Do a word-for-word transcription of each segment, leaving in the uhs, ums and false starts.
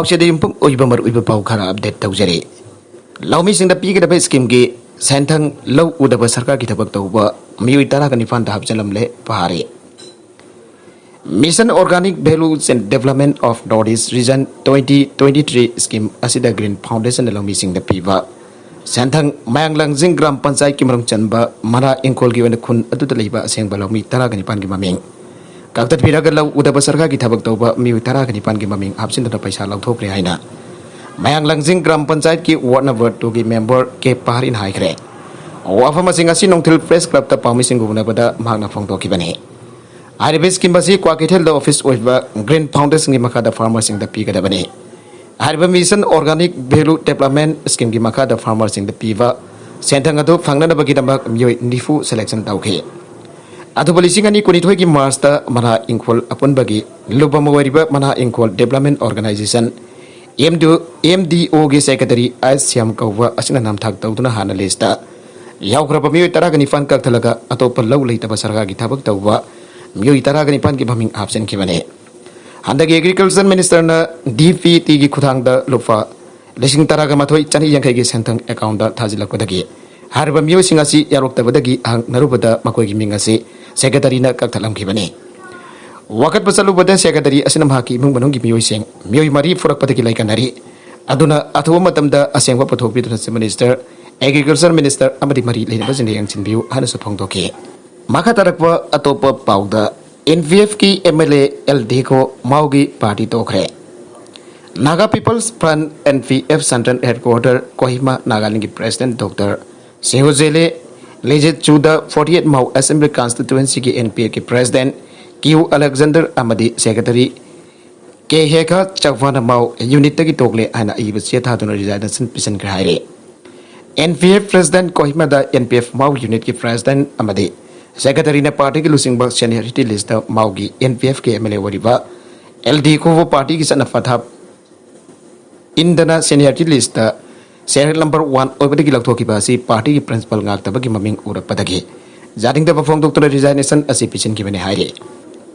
ꯄꯥꯎꯆꯦꯗ ꯌꯨꯝꯐꯝ ꯑꯣꯏꯕ ꯃꯔꯨꯑꯣꯏꯕ ꯄꯥꯎ ꯈꯔ ꯑꯞꯗꯦꯠ ꯇꯧꯖꯔꯤ꯫ ꯂꯧꯃꯤꯁꯤꯡꯗ ꯄꯤꯒꯗꯕ ꯁ꯭ꯀꯤꯝꯒꯤ ꯁꯦꯟꯊꯪ ꯂꯧ ꯎꯗꯕ ꯁꯔꯀꯥꯔꯒꯤ ꯊꯕꯛ ꯇꯧꯕ ꯃꯤꯑꯣꯏ ꯇꯔꯥꯒ ꯅꯤꯄꯥꯟꯗ ꯍꯥꯞꯆꯤꯜꯂꯝꯂꯦ꯫ ꯄꯥꯔꯤ꯫ Mission Organic Value Chain Development of North East Region twenty twenty-three scheme ꯑꯁꯤꯗ Green Foundation ꯂꯧꯃꯤꯁꯤꯡꯗ ꯄꯤꯕ ꯁꯦꯟꯊꯪ ꯃꯌꯥꯡ ꯂꯥꯡꯖꯤꯡ ꯒ꯭ꯔꯥꯝ ꯄꯟꯆꯥꯌꯠꯀꯤ ꯃꯅꯨꯡ ꯆꯟꯕ ꯃꯅꯥ ꯏꯪꯈꯣꯜꯒꯤ ꯑꯣꯏꯅ ꯈꯨꯟ ꯑꯗꯨꯗ ꯂꯩꯕ ꯑꯁꯦꯡꯕ ꯂꯧꯃꯤ ꯇꯔꯥꯒ ꯅꯤꯄꯥꯟꯒꯤ ꯃꯃꯤꯡ ꯀꯛꯊꯠꯄꯤꯔꯒ ꯂꯧ ꯎꯗꯕ ꯁꯔꯀꯥꯔꯒꯤ ꯊꯕꯛ ꯇꯧꯕ ꯃꯤꯑꯣꯏ ꯇꯔꯥꯒ ꯅꯤꯄꯥꯟꯒꯤ ꯃꯃꯤꯡ ꯍꯥꯞꯆꯤꯟꯗꯨꯅ ꯄꯩꯁꯥ ꯂꯧꯊꯣꯛꯈ꯭ꯔꯦ ꯍꯥꯏꯅ ꯃꯌꯥꯡ ꯂꯥꯡꯖꯤꯡ ꯒ꯭ꯔꯥꯝ ꯄꯟꯆꯥꯌꯠꯀꯤ ward number two ꯒꯤ member ꯀꯦ ꯄꯍꯥꯔꯤꯅ ꯍꯥꯏꯈ꯭ꯔꯦ꯫ ꯋꯥꯐꯝ ꯑꯁꯤꯡ ꯑꯁꯤ ꯅꯣꯡꯊꯤꯜ Press Club ꯇ ꯄꯥꯎꯃꯤꯁꯤꯡꯒ ꯎꯅꯕꯗ ꯃꯍꯥꯛꯅ ꯐꯣꯡꯗꯣꯛꯈꯤꯕꯅꯤ꯫ ꯍꯥꯏꯔꯤꯕ ꯁ꯭ꯀꯤꯝ ꯑꯁꯤ ꯀ꯭ꯋꯥꯀꯩꯊꯦꯜꯗ ꯑꯣꯐꯤꯁ ꯑꯣꯏꯕ Green Foundation ꯒꯤ ꯃꯈꯥꯗ ꯐꯥꯔꯃꯔꯁꯤꯡꯗ ꯄꯤꯒꯗꯕꯅꯤ꯫ ꯍꯥꯏꯔꯤꯕ Mission Organic Value Development ꯁ꯭ꯀꯤꯝꯒꯤ ꯃꯈꯥꯗ ꯐꯥꯔꯃꯔꯁꯤꯡꯗ ꯄꯤꯕ ꯁꯦꯟꯊꯪ ꯑꯗꯨ ꯐꯪꯅꯅꯕꯒꯤꯗꯃꯛ ꯃꯤꯑꯣꯏ ꯅꯤꯐꯨ selection ꯇꯧꯈꯤ꯫ ꯑꯗꯨꯕꯨ ꯂꯤꯁꯤꯡ ꯑꯅꯤ ꯀꯨꯟꯅꯤꯊꯣꯏꯒꯤ ꯃꯥꯔꯆꯇ ꯃꯅꯥ ꯏꯪꯈꯣꯜ ꯑꯄꯨꯟꯕꯒꯤ ꯂꯨꯞ ꯑꯃ ꯑꯣꯏꯔꯤꯕ ꯃꯅꯥ ꯏꯪꯈꯣꯜ Development Organization, M D O, M D O ꯒꯤ secretary ꯑꯥꯏ ꯁ꯭ꯌꯥꯝ ꯀꯧꯕ ꯑꯁꯤꯅ ꯅꯝꯊꯥꯛ ꯇꯧꯗꯨꯅ ꯍꯥꯟꯅ list ꯇ ꯌꯥꯎꯈ꯭ꯔꯕ ꯃꯤꯑꯣꯏ ꯇꯔꯥꯒ ꯅꯤꯄꯥꯟ ꯀꯛꯊꯠꯂꯒ ꯑꯇꯣꯞꯄ ꯂꯧ ꯂꯩꯇꯕ ꯁꯔꯀꯥꯔꯒꯤ ꯊꯕꯛ ꯇꯧꯕ ꯃꯤꯑꯣꯏ ꯇꯔꯥꯒ ꯅꯤꯄꯥꯟꯒꯤ ꯃꯃꯤꯡ ꯍꯥꯞꯆꯤꯟꯈꯤꯕꯅꯤ꯫ ꯍꯟꯗꯛꯀꯤ Agriculture Minister ꯅ D P T ꯒꯤ ꯈꯨꯠꯊꯥꯡꯗ ꯂꯨꯄꯥ ꯂꯤꯁꯤꯡ ꯇꯔꯥꯒ ꯃꯥꯊꯣꯏ ꯆꯅꯤ ꯌꯥꯡꯈꯩꯒꯤ ꯁꯦꯟꯊꯪ account ꯇ ꯊꯥꯖꯤꯜꯂꯛꯄꯗꯒꯤ ꯍꯥꯏꯔꯤꯕ ꯃꯤꯑꯣꯏꯁꯤꯡ ꯑꯁꯤ ꯌꯥꯔꯣꯛꯇꯕꯗꯒꯤ ꯍꯪꯅꯔꯨꯕꯗ ꯃꯈꯣꯏꯒꯤ ꯃꯤꯡ ꯑꯁꯤ secretary ꯅ ꯀꯛꯊꯠꯂꯝꯈꯤꯕꯅꯤ꯫ ꯋꯥꯀꯠꯄ ꯆꯠꯂꯨꯕꯗ secretary ꯑꯁꯤꯅ ꯃꯍꯥꯛꯀꯤ ꯏꯃꯨꯡ ꯃꯅꯨꯡꯒꯤ ꯃꯤꯑꯣꯏꯁꯤꯡ ꯃꯤꯑꯣꯏ ꯃꯔꯤ ꯐꯨꯔꯛꯄꯗꯒꯤ ꯂꯩꯀꯟꯅꯔꯤ꯫ ꯑꯗꯨꯅ ꯑꯊꯨꯕ ꯃꯇꯝꯗ ꯑꯁꯦꯡꯕ ꯄꯨꯊꯣꯛꯄꯤꯗꯨꯅ Chief Minister, Agriculture Minister ꯑꯃꯗꯤ ꯃꯔꯤ ꯂꯩꯅꯕꯁꯤꯡꯗ ꯌꯦꯡꯁꯤꯟꯕꯤꯌꯨ ꯍꯥꯏꯅꯁꯨ ꯐꯣꯡꯗꯣꯛꯈꯤ꯫ ꯃꯈꯥ ꯇꯥꯔꯛꯄ ꯑꯇꯣꯞꯄ ꯄꯥꯎꯗ, N P F ꯀꯤ M L A L D ꯈꯣ ꯃꯥꯎꯒꯤ party ꯇꯣꯛꯈ꯭ꯔꯦ꯫ Naga People's Front, N P F Central Headquarter, Kohima, ꯅꯥꯒꯥꯂꯦꯟꯒꯤ President Doctor ꯁꯤꯍꯨꯖꯦꯂꯦ ꯂꯤꯖꯤꯠ ꯆꯨꯗ forty eight Mao Assembly Constituency ꯒꯤ N P F ꯀꯤ President Q Alexander ꯑꯃꯗꯤ Secretary ꯀꯦ ꯍꯦꯈꯥ ꯆꯧꯍꯥꯟꯅ ꯃꯥꯎ unit ꯇꯒꯤ ꯇꯣꯛꯂꯦ ꯍꯥꯏꯅ ꯑꯏꯕ ꯆꯦ ꯊꯥꯗꯨꯅ resignation ꯄꯤꯁꯤꯟꯈ꯭ꯔꯦ ꯍꯥꯏꯔꯤ꯫ N P F President ꯀꯣꯍꯤꯃꯥꯗ N P F ꯃꯥꯎ unit ꯀꯤ President ꯑꯃꯗꯤ Secretary ꯅ party ꯒꯤ ꯂꯨꯆꯤꯡꯕ seniority list ꯇ ꯃꯥꯎꯒꯤ N P F ꯀꯤ M L A ꯑꯣꯏꯔꯤꯕ L D ꯈꯣꯕꯨ party ꯒꯤ ꯆꯠꯅ ꯄꯊꯥꯞ ꯏꯟꯗꯅ seniority list ꯇ serial number one ꯑꯣꯏꯕꯗꯒꯤ ꯂꯧꯊꯣꯛꯈꯤꯕ ꯑꯁꯤ party ꯒꯤ principle ꯉꯥꯛꯇꯕꯒꯤ ꯃꯃꯤꯡ ꯎꯔꯛꯄꯗꯒꯤ ꯌꯥꯅꯤꯡꯗꯕ ꯐꯣꯡꯗꯣꯛꯇꯨꯅ resignation ꯑꯁꯤ ꯄꯤꯁꯤꯟꯈꯤꯕꯅꯤ ꯍꯥꯏꯔꯤ꯫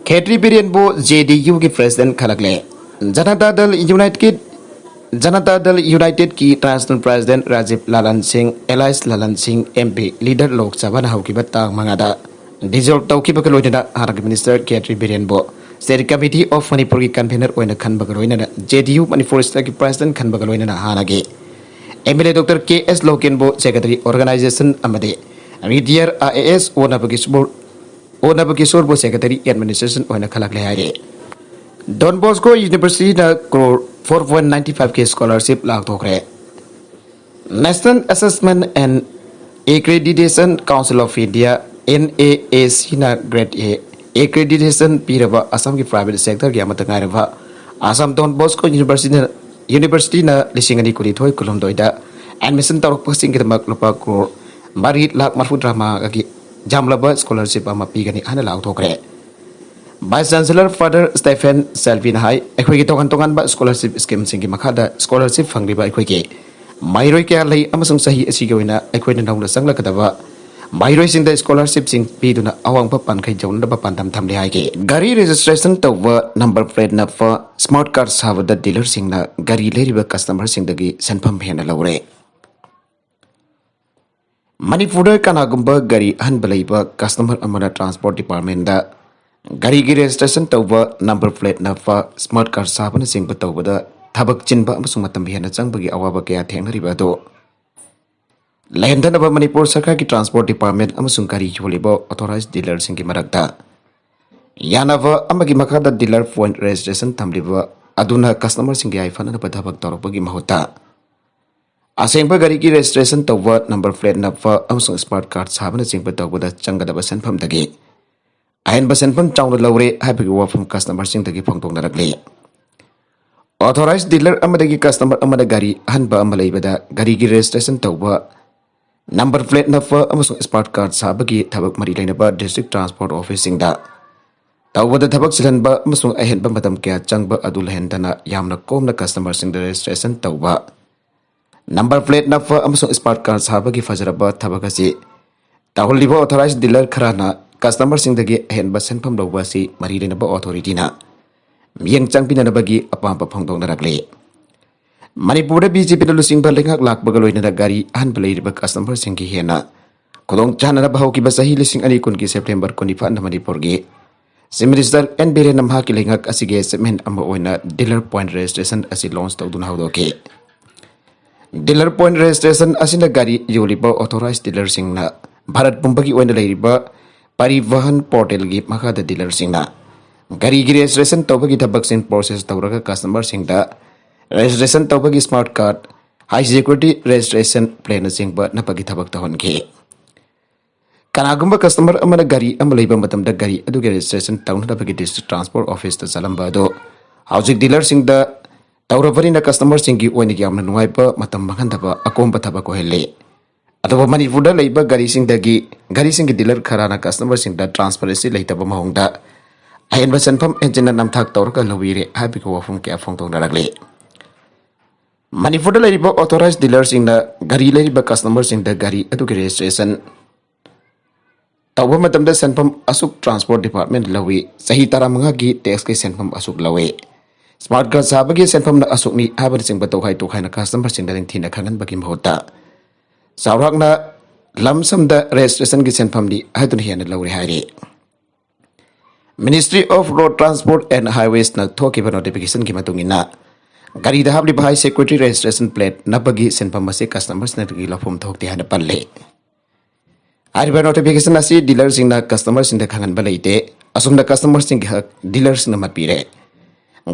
ꯈꯦꯇ꯭ꯔꯤ ꯕꯤꯔꯦꯟꯕꯨ J D U ꯒꯤ President ꯈꯜꯂꯛꯂꯦ꯫ ꯖꯅꯇꯥ ꯗꯜ ꯌꯨꯅꯥꯏꯇꯦꯗ ꯖꯅꯇꯥ ꯗꯜ ꯌꯨꯅꯥꯏꯇꯦꯗꯀꯤ ꯇ꯭ꯔꯥꯟꯁꯅꯦꯁꯅꯦꯜ ꯄ꯭ꯔꯦꯁꯤꯗꯦꯟꯠ ꯔꯥꯖꯤꯕ ꯂꯥꯂꯟ ꯁꯤꯡ, ꯑꯦꯂꯥꯏꯁ ꯂꯥꯂꯟ ꯁꯤꯡ, ꯑꯦꯝ ꯄꯤ, ꯂꯤꯗꯔ ꯂꯣꯛ ꯁꯚꯥꯅ ꯍꯧꯈꯤꯕ ꯇꯥꯡ ꯃꯉꯥꯗ ꯗꯤꯖꯣꯜꯕ ꯇꯧꯈꯤꯕꯒ ꯂꯣꯏꯅꯅ ꯍꯥꯟꯅꯒꯤ ꯃꯤꯅꯤꯁꯇꯔ ꯀꯦ ꯇ꯭ꯔꯤ ꯕꯤꯔꯦꯟꯕꯨ ꯁ꯭ꯇꯦꯠ ꯀꯃꯤꯇꯤ ꯑꯣꯐ ꯃꯅꯤꯄꯨꯔꯒꯤ ꯀꯟꯚꯦꯅꯔ ꯑꯣꯏꯅ ꯈꯟꯕꯒ ꯂꯣꯏꯅꯅ ꯖꯦ ꯗꯤ ꯌꯨ ꯃꯅꯤꯄꯨꯔ ꯁ꯭ꯇꯦꯠꯀꯤ ꯄ꯭ꯔꯦꯁꯤꯗꯦꯟꯠ ꯈꯟꯕꯒ ꯂꯣꯏꯅꯅ ꯍꯥꯟꯅꯒꯤ M L A doctor K S ꯂꯣꯀꯦꯟꯕꯨ ꯁꯦꯀ꯭ꯔꯦꯇꯔꯤ ꯑꯣꯔꯒꯅꯥꯏꯖꯦꯁꯟ ꯑꯃꯗꯤ retired I A S Onba Kishor Onba ꯀꯤꯁꯣꯔꯕꯨ ꯁꯦꯀ꯭ꯔꯦꯇꯔꯤ ꯑꯦꯗꯃꯤꯅꯤꯁꯇ꯭ꯔꯦꯁꯟ ꯑꯣꯏꯅ ꯈꯜꯂꯛꯂꯦ ꯍꯥꯏꯔꯤ꯫ ꯗꯣꯟ ꯕꯣꯁꯀꯣ ꯌꯨꯅꯤꯚꯔꯁꯤꯇꯤꯅ crore four point ninety five ꯀꯤ ꯁ꯭ꯀꯣꯂꯔꯁꯤꯞ ꯂꯥꯎꯊꯣꯛꯈ꯭ꯔꯦ꯫ National Assessment and Accreditation Council of India, N A A C ꯅ ꯒ꯭ꯔꯦꯗ ꯑꯦ ꯑꯦꯀ꯭ꯔꯦꯗꯤꯇꯦꯁꯟ ꯄꯤꯔꯕ ꯑꯁꯥꯝꯒꯤ ꯄ꯭ꯔꯥꯏꯚꯦꯠ ꯁꯦꯛꯇꯔꯒꯤ ꯑꯃꯠꯇ ꯉꯥꯏꯔꯕ ꯑꯁꯥꯝ ꯗꯣꯟ ꯕꯣꯁꯀꯣ ꯌꯨꯅꯤꯚꯔꯁꯤꯇꯤꯅ ꯌꯨꯅꯤꯚꯔꯁꯤꯇꯤꯅ ꯂꯤꯁꯤꯡ ꯑꯅꯤ ꯀꯨꯟꯅꯤꯊꯣꯏ ꯀꯨꯟꯍꯨꯝꯗꯣꯏꯗ ꯑꯦꯗꯃꯤꯁꯟ ꯇꯧꯔꯛꯄꯁꯤꯡꯒꯤꯗꯃꯛ ꯂꯨꯄꯥ ꯀ꯭ꯔꯣꯔ ꯃꯔꯤ ꯂꯥꯈ ꯃꯔꯐꯨꯇꯔꯥ ꯃꯉꯥꯒꯤ ꯌꯥꯝꯂꯕ ꯁ꯭ꯀꯣꯂꯔꯁꯤꯞ ꯑꯃ ꯄꯤꯒꯅꯤ ꯍꯥꯏꯅ ꯂꯥꯎꯊꯣꯛꯈ꯭ꯔꯦ꯫ ꯚꯥꯏꯁ ꯆꯥꯟꯁꯦꯂꯔ ꯐꯥꯗꯔ ꯁ꯭ꯇꯦꯐꯦꯟ ꯁꯦꯜꯕꯤꯅ ꯍꯥꯏ, ꯑꯩꯈꯣꯏꯒꯤ ꯇꯣꯉꯥꯟ ꯇꯣꯉꯥꯟꯕ ꯁ꯭ꯀꯣꯂꯔꯁꯤꯞ ꯁ꯭ꯀꯤꯝꯁꯤꯡꯒꯤ ꯃꯈꯥꯗ ꯁ꯭ꯀꯣꯂꯔꯁꯤꯞ ꯐꯪꯂꯤꯕ ꯑꯩꯈꯣꯏꯒꯤ ꯃꯍꯩꯔꯣꯏ ꯀꯌꯥ ꯂꯩ, ꯑꯃꯁꯨꯡ ꯆꯍꯤ ꯑꯁꯤꯒꯤ ꯑꯣꯏꯅ ꯑꯩꯈꯣꯏꯅ ꯅꯧꯅ ꯆꯪꯂꯛꯀꯗꯕ ꯃꯍꯩꯔꯣꯏꯁꯤꯡꯗ ꯁ꯭ꯀꯣꯂꯔꯁꯤꯞꯁꯤꯡ ꯄꯤꯗꯨꯅ ꯑꯋꯥꯡꯕ ꯄꯥꯟꯈꯩ ꯌꯧꯅꯅꯕ ꯄꯥꯟꯗꯝ ꯊꯝꯂꯤ ꯍꯥꯏꯈꯤ꯫ ꯒꯥꯔꯤ ꯔꯦꯖꯤꯁꯇ꯭ꯔꯦꯁꯟ ꯇꯧꯕ, ꯅꯝꯕꯔ ꯄ꯭ꯂꯦꯠ ꯅꯞꯄ, ꯁ꯭ꯃꯥꯔꯠ ꯀꯥꯔꯗ ꯁꯥꯕꯗ ꯗꯤꯂꯔꯁꯤꯡꯅ ꯒꯥꯔꯤ ꯂꯩꯔꯤꯕ ꯀꯁꯇꯃꯔꯁꯤꯡꯗꯒꯤ ꯁꯦꯟꯐꯝ ꯍꯦꯟꯅ ꯂꯧꯔꯦ꯫ ꯃꯅꯤꯄꯨꯔꯗ ꯀꯅꯥꯒꯨꯝꯕ ꯒꯥꯔꯤ ꯑꯍꯟꯕ ꯂꯩꯕ ꯀꯁꯇꯃꯔ ꯑꯃꯅ ꯇ꯭ꯔꯥꯟꯁꯄꯣꯔꯠ ꯗꯤꯄꯥꯔꯠꯃꯦꯟꯗ ꯒꯥꯔꯤꯒꯤ ꯔꯦꯖꯤꯁꯇ꯭ꯔꯦꯁꯟ ꯇꯧꯕ, ꯅꯝꯕꯔ ꯄ꯭ꯂꯦꯠ ꯅꯞꯄ, ꯁ꯭ꯃꯥꯔꯠ ꯀꯥꯔꯗ ꯁꯥꯕꯅꯆꯤꯡꯕ ꯇꯧꯕꯗ ꯊꯕꯛ ꯆꯤꯟꯕ ꯑꯃꯁꯨꯡ ꯃꯇꯝ ꯍꯦꯟꯅ ꯆꯪꯕꯒꯤ ꯑꯋꯥꯕ ꯀꯌꯥ ꯊꯦꯡꯅꯔꯤꯕ ꯑꯗꯨ ꯂꯩꯍꯟꯗꯅꯕ ꯃꯅꯤꯄꯨꯔ ꯁꯔꯀꯥꯔꯒꯤ ꯇ꯭ꯔꯥꯟꯁꯄꯣꯔꯠ ꯗꯤꯄꯥꯔꯠꯃꯦꯟ ꯑꯃꯁꯨꯡ ꯒꯥꯔꯤ ꯌꯣꯜꯂꯤꯕ ꯑꯣꯊꯣꯔꯥꯏꯖ ꯗꯤꯂꯔꯁꯤꯡꯒꯤ ꯃꯔꯛꯇ ꯌꯥꯅꯕ ꯑꯃꯒꯤ ꯃꯈꯥꯗ ꯗꯤꯂꯔ ꯄꯣꯏꯟꯠ ꯔꯦꯖꯤꯁꯇ꯭ꯔꯦꯁꯟ ꯊꯝꯂꯤꯕ ꯑꯗꯨꯅ ꯀꯁꯇꯃꯔꯁꯤꯡꯒꯤ ꯌꯥꯏꯐꯅꯅꯕ ꯊꯕꯛ ꯇꯧꯔꯛꯄꯒꯤ ꯃꯍꯨꯠꯇ ꯑꯁꯦꯡꯕ ꯒꯥꯔꯤꯒꯤ ꯔꯦꯖꯤꯁꯇ꯭ꯔꯦꯁꯟ ꯇꯧꯕ, ꯅꯝꯕꯔ ꯄ꯭ꯂꯦꯠ ꯅꯞꯄ ꯑꯃꯁꯨꯡ ꯁ꯭ꯃꯥꯔꯠ ꯀꯥꯔꯗ ꯁꯥꯕꯅꯆꯤꯡꯕ ꯇꯧꯕꯗ ꯆꯪꯒꯗꯕ ꯁꯦꯟꯐꯝꯗꯒꯤ ꯑꯍꯦꯟꯕ ꯁꯦꯟꯐꯝ ꯆꯥꯎꯅ ꯂꯧꯔꯦ ꯍꯥꯏꯕꯒꯤ ꯋꯥꯐꯝ ꯀꯁꯇꯃꯔꯁꯤꯡꯗꯒꯤ ꯐꯣꯡꯗꯣꯛꯅꯔꯛꯂꯤ꯫ ꯑꯣꯊꯣꯔꯥꯏꯖ ꯗꯤꯂꯔ ꯑꯃꯗꯒꯤ ꯀꯁꯇꯃꯔ ꯑꯃꯅ ꯒꯥꯔꯤ ꯑꯍꯟꯕ ꯑꯃ ꯂꯩꯕꯗ ꯒꯥꯔꯤꯒꯤ ꯔꯦꯖꯤꯁꯇ꯭ꯔꯦꯁꯟ ꯇꯧꯕ, ꯅꯝꯕꯔ ꯄ꯭ꯂꯦꯠ ꯅꯞꯄ ꯑꯃꯁꯨꯡ ꯁ꯭ꯃꯥꯔꯠ ꯀꯥꯔꯗ ꯁꯥꯕꯒꯤ ꯊꯕꯛ ꯃꯔꯤ ꯂꯩꯅꯕ ꯗꯤꯁꯇ꯭ꯔꯤꯛ ꯇ꯭ꯔꯥꯟꯁꯄꯣꯔꯠ ꯑꯣꯐꯤꯁꯁꯤꯡꯗ ꯇꯧꯕꯗ ꯊꯕꯛ ꯆꯤꯜꯍꯟꯕ ꯑꯃꯁꯨꯡ ꯑꯍꯦꯟꯕ ꯃꯇꯝ ꯀꯌꯥ ꯆꯪꯕ ꯑꯗꯨ ꯂꯩꯍꯟꯗꯅ ꯌꯥꯝꯅ ꯀꯣꯝꯅ ꯀꯁꯇꯃꯔꯁꯤꯡꯗ ꯔꯦꯖꯤꯁꯇ꯭ꯔꯦꯁꯟ ꯇꯧꯕ, ꯅꯝꯕꯔ ꯄ꯭ꯂꯦꯠ ꯅꯞꯄ ꯑꯃꯁꯨꯡ ꯁ꯭ꯃꯥꯔꯠ ꯀꯥꯔꯗ ꯁꯥꯕꯒꯤ ꯐꯖꯔꯕ ꯊꯕꯛ ꯑꯁꯤ ꯇꯧꯍꯜꯂꯤꯕ ꯑꯣꯊꯣꯔꯥꯏꯖ ꯗꯤꯂꯔ ꯈꯔꯅ ꯀꯁꯇꯃꯔꯁꯤꯡꯗꯒꯤ ꯑꯍꯦꯟꯕ ꯁꯦꯟꯐꯝ ꯂꯧꯕ ꯑꯁꯤ ꯃꯔꯤ ꯂꯩꯅꯕ ꯑꯣꯊꯣꯔꯤꯇꯤꯅ ꯃꯤꯠꯌꯦꯡ ꯆꯪꯕꯤꯅꯅꯕꯒꯤ ꯑꯄꯥꯝꯕ ꯐꯣꯡꯗꯣꯛꯅꯔꯛꯂꯤ꯫ ꯃꯅꯤꯄꯨꯔꯗ ꯕꯤ ꯖꯦ ꯄꯤꯅ ꯂꯨꯆꯤꯡꯕ ꯂꯩꯉꯥꯛ ꯂꯥꯛꯄꯒ ꯂꯣꯏꯅꯅ ꯒꯥꯔꯤ ꯑꯍꯟꯕ ꯂꯩꯔꯤꯕ ꯀꯁꯇꯃꯔꯁꯤꯡꯒꯤ ꯍꯦꯟꯅ ꯈꯨꯗꯣꯡꯆꯥꯅꯅꯕ ꯍꯧꯈꯤꯕ ꯆꯍꯤ ꯂꯤꯁꯤꯡ ꯑꯅꯤ ꯀꯨꯟꯒꯤ ꯁꯦꯞꯇꯦꯝꯕꯔ ꯀꯨꯟꯅꯤꯄꯥꯟꯗ ꯃꯅꯤꯄꯨꯔꯒꯤ Chief Minister ꯑꯦꯟ ꯕꯤꯔꯦꯟꯅ ꯃꯍꯥꯛꯀꯤ ꯂꯩꯉꯥꯛ ꯑꯁꯤꯒꯤ achievement ꯑꯃ ꯑꯣꯏꯅ dealer point registration ꯑꯁꯤ launch ꯇꯧꯗꯨꯅ ꯍꯧꯗꯣꯛꯈꯤ꯫ Dealer point registration ꯑꯁꯤꯅ ꯒꯥꯔꯤ ꯌꯣꯜꯂꯤꯕ authorized dealerꯁꯤꯡꯅ ꯚꯥꯔꯠ ꯄꯨꯝꯕꯒꯤ ꯑꯣꯏꯅ ꯂꯩꯔꯤꯕ ꯄꯔꯤꯚꯥꯍꯟ portalꯒꯤ ꯃꯈꯥꯗ dealerꯁꯤꯡꯅ ꯒꯥꯔꯤꯒꯤ registration ꯇꯧꯕꯒꯤ ꯊꯕꯛꯁꯤꯡ process ꯇꯧꯔꯒ customerꯁꯤꯡꯗ registration ꯇꯧꯕꯒꯤ smart card, high security registration plateꯅꯆꯤꯡꯕ ꯅꯞꯄꯒꯤ ꯊꯕꯛ ꯇꯧꯍꯟꯈꯤ꯫ ꯀꯅꯥꯒꯨꯝꯕ customer ꯑꯃꯅ ꯒꯥꯔꯤ ꯑꯃ ꯂꯩꯕ ꯃꯇꯝꯗ ꯒꯥꯔꯤ ꯑꯗꯨꯒꯤ registration ꯇꯧꯅꯅꯕꯒꯤ district transport officeꯇ ꯆꯠꯂꯝꯕ ꯑꯗꯨ ꯍꯧꯖꯤꯛ dealerꯁꯤꯡꯗ ꯇꯧꯔꯕꯅꯤꯅ customerꯁꯤꯡꯒꯤ ꯑꯣꯏꯅ ꯌꯥꯝꯅ ꯅꯨꯡꯉꯥꯏꯕ, ꯃꯇꯝ ꯃꯥꯡꯍꯟꯗꯕ, ꯑꯀꯣꯝꯕ ꯊꯕꯛ ꯑꯣꯏꯍꯜꯂꯤ꯫ ꯑꯗꯨꯕꯨ ꯃꯅꯤꯄꯨꯔꯗ ꯂꯩꯕ ꯒꯥꯔꯤꯁꯤꯡꯗꯒꯤ, ꯒꯥꯔꯤꯁꯤꯡꯒꯤ dealer ꯈꯔꯅ customerꯁꯤꯡꯗ transparency ꯂꯩꯇꯕ ꯃꯑꯣꯡꯗ ꯑꯍꯦꯟꯕ ꯁꯦꯟꯐꯝ ꯍꯦꯟꯖꯤꯟꯅ ꯅꯝꯊꯥꯛ ꯇꯧꯔꯒ ꯂꯧꯕꯤꯔꯦ ꯍꯥꯏꯕꯒꯤ ꯋꯥꯐꯝ ꯀꯌꯥ ꯐꯣꯡꯗꯣꯛꯅꯔꯛꯂꯤ꯫ ꯃꯅꯤꯄꯨꯔꯗ ꯂꯩꯔꯤꯕ authorized dealerꯁꯤꯡꯅ ꯒꯥꯔꯤ ꯂꯩꯔꯤꯕ customerꯁꯤꯡꯗ ꯒꯥꯔꯤ ꯑꯗꯨꯒꯤ registration ꯇꯧꯕ ꯃꯇꯝꯗ ꯁꯦꯟꯐꯝ ꯑꯁꯨꯛ transport department ꯂꯧꯏ, ꯆꯍꯤ ꯇꯔꯥꯃꯉꯥꯒꯤ taxꯀꯤ ꯁꯦꯟꯐꯝ ꯑꯁꯨꯛ ꯂꯧꯏ, smart card ꯁꯥꯕꯒꯤ ꯁꯦꯟꯐꯝꯅ ꯑꯁꯨꯛꯅꯤ ꯍꯥꯏꯕꯅꯆꯤꯡꯕ ꯇꯣꯈꯥꯏ ꯇꯣꯈꯥꯏꯅ customerꯁꯤꯡꯗ ꯅꯤꯡꯊꯤꯅ ꯈꯪꯍꯟꯕꯒꯤ ꯃꯍꯨꯠꯇ ꯆꯥꯎꯔꯥꯛꯅ lump sumꯗ registrationꯒꯤ ꯁꯦꯟꯐꯝꯅꯤ ꯍꯥꯏꯗꯨꯅ ꯍꯦꯟꯅ ꯂꯧꯔꯦ ꯍꯥꯏꯔꯤ꯫ Ministry of Road Transport and Highwaysꯅ ꯊꯣꯛꯈꯤꯕ notificationꯒꯤ ꯃꯇꯨꯡ ꯏꯟꯅ, ꯒꯥꯔꯤꯗ ꯍꯥꯞꯂꯤꯕ high security registration plate ꯅꯞꯄꯒꯤ ꯁꯦꯟꯐꯝ ꯑꯁꯤ customerꯁꯤꯡꯗꯒꯤ ꯂꯧꯐꯝ ꯊꯣꯛꯇꯦ ꯍꯥꯏꯅ ꯄꯜꯂꯤ꯫ ꯍꯥꯏꯔꯤꯕ notification ꯑꯁꯤ dealerꯁꯤꯡꯅ customerꯁꯤꯡꯗ ꯈꯪꯍꯟꯕ ꯂꯩꯇꯦ꯫ ꯑꯁꯨꯝꯅ customerꯁꯤꯡꯒꯤ ꯍꯛ dealersꯤꯡꯅ ꯃꯠꯄꯤꯔꯦ꯫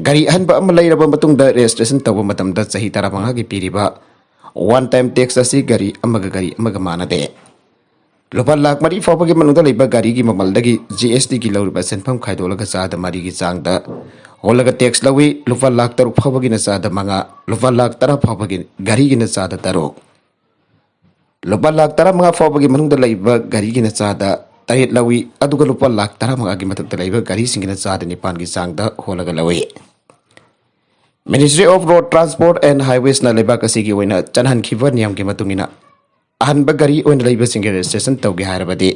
ꯒꯥꯔꯤ ꯑꯍꯟꯕ ꯑꯃ ꯂꯩꯔꯕ ꯃꯇꯨꯡꯗ registration ꯇꯧꯕ ꯃꯇꯝꯗ ꯆꯍꯤ ꯇꯔꯥꯃꯉꯥꯒꯤ ꯄꯤꯔꯤꯕ one time tax ꯑꯁꯤ ꯒꯥꯔꯤ ꯑꯃꯒ ꯒꯥꯔꯤ ꯑꯃꯒ ꯃꯥꯟꯅꯗꯦ꯫ ꯂꯨꯄꯥ ꯂꯥꯈ ꯃꯔꯤ ꯐꯥꯎꯕꯒꯤ ꯃꯅꯨꯡꯗ ꯂꯩꯕ ꯒꯥꯔꯤꯒꯤ ꯃꯃꯜꯗꯒꯤ G S Tꯒꯤ ꯂꯧꯔꯤꯕ ꯁꯦꯟꯐꯝ ꯈꯥꯏꯗꯣꯛꯂꯒ ꯆꯥꯗ ꯃꯔꯤꯒꯤ ꯆꯥꯡꯗ ꯍꯣꯜꯂꯒ tax ꯂꯧꯏ꯫ ꯂꯨꯄꯥ ꯂꯥꯈ ꯇꯔꯨꯛ ꯐꯥꯎꯕꯒꯤꯅ ꯆꯥꯗ ꯃꯉꯥ, ꯂꯨꯄꯥ ꯂꯥꯈ ꯇꯔꯥ ꯐꯥꯎꯕꯒꯤ ꯒꯥꯔꯤꯒꯤꯅ ꯆꯥꯗ ꯇꯔꯨꯛ, ꯂꯨꯄꯥ ꯂꯥꯈ ꯇꯔꯥꯃꯉꯥ ꯐꯥꯎꯕꯒꯤ ꯃꯅꯨꯡꯗ ꯂꯩꯕ ꯒꯥꯔꯤꯒꯤꯅ ꯆꯥꯗ ꯇꯔꯦꯠ ꯂꯧꯏ, ꯑꯗꯨꯒ ꯂꯨꯄꯥ ꯂꯥꯈ ꯇꯔꯥꯃꯉꯥꯒꯤ ꯃꯊꯛꯇ ꯂꯩꯕ ꯒꯥꯔꯤꯁꯤꯡꯒꯤꯅ ꯆꯥꯗ ꯅꯤꯄꯥꯟꯒꯤ ꯆꯥꯡꯗ ꯍꯣꯜꯂꯒ ꯂꯧꯏ꯫ Ministry of Road Transport and Highwaysꯅ ꯂꯩꯕꯥꯛ ꯑꯁꯤꯒꯤ ꯑꯣꯏꯅ ꯆꯠꯅꯍꯟꯈꯤꯕ ꯅꯤꯌꯝꯒꯤ ꯃꯇꯨꯡ ꯏꯟꯅ, ꯑꯍꯟꯕ ꯒꯥꯔꯤ ꯑꯣꯏꯅ ꯂꯩꯕꯁꯤꯡꯒꯤ registration ꯇꯧꯒꯦ ꯍꯥꯏꯔꯕꯗꯤ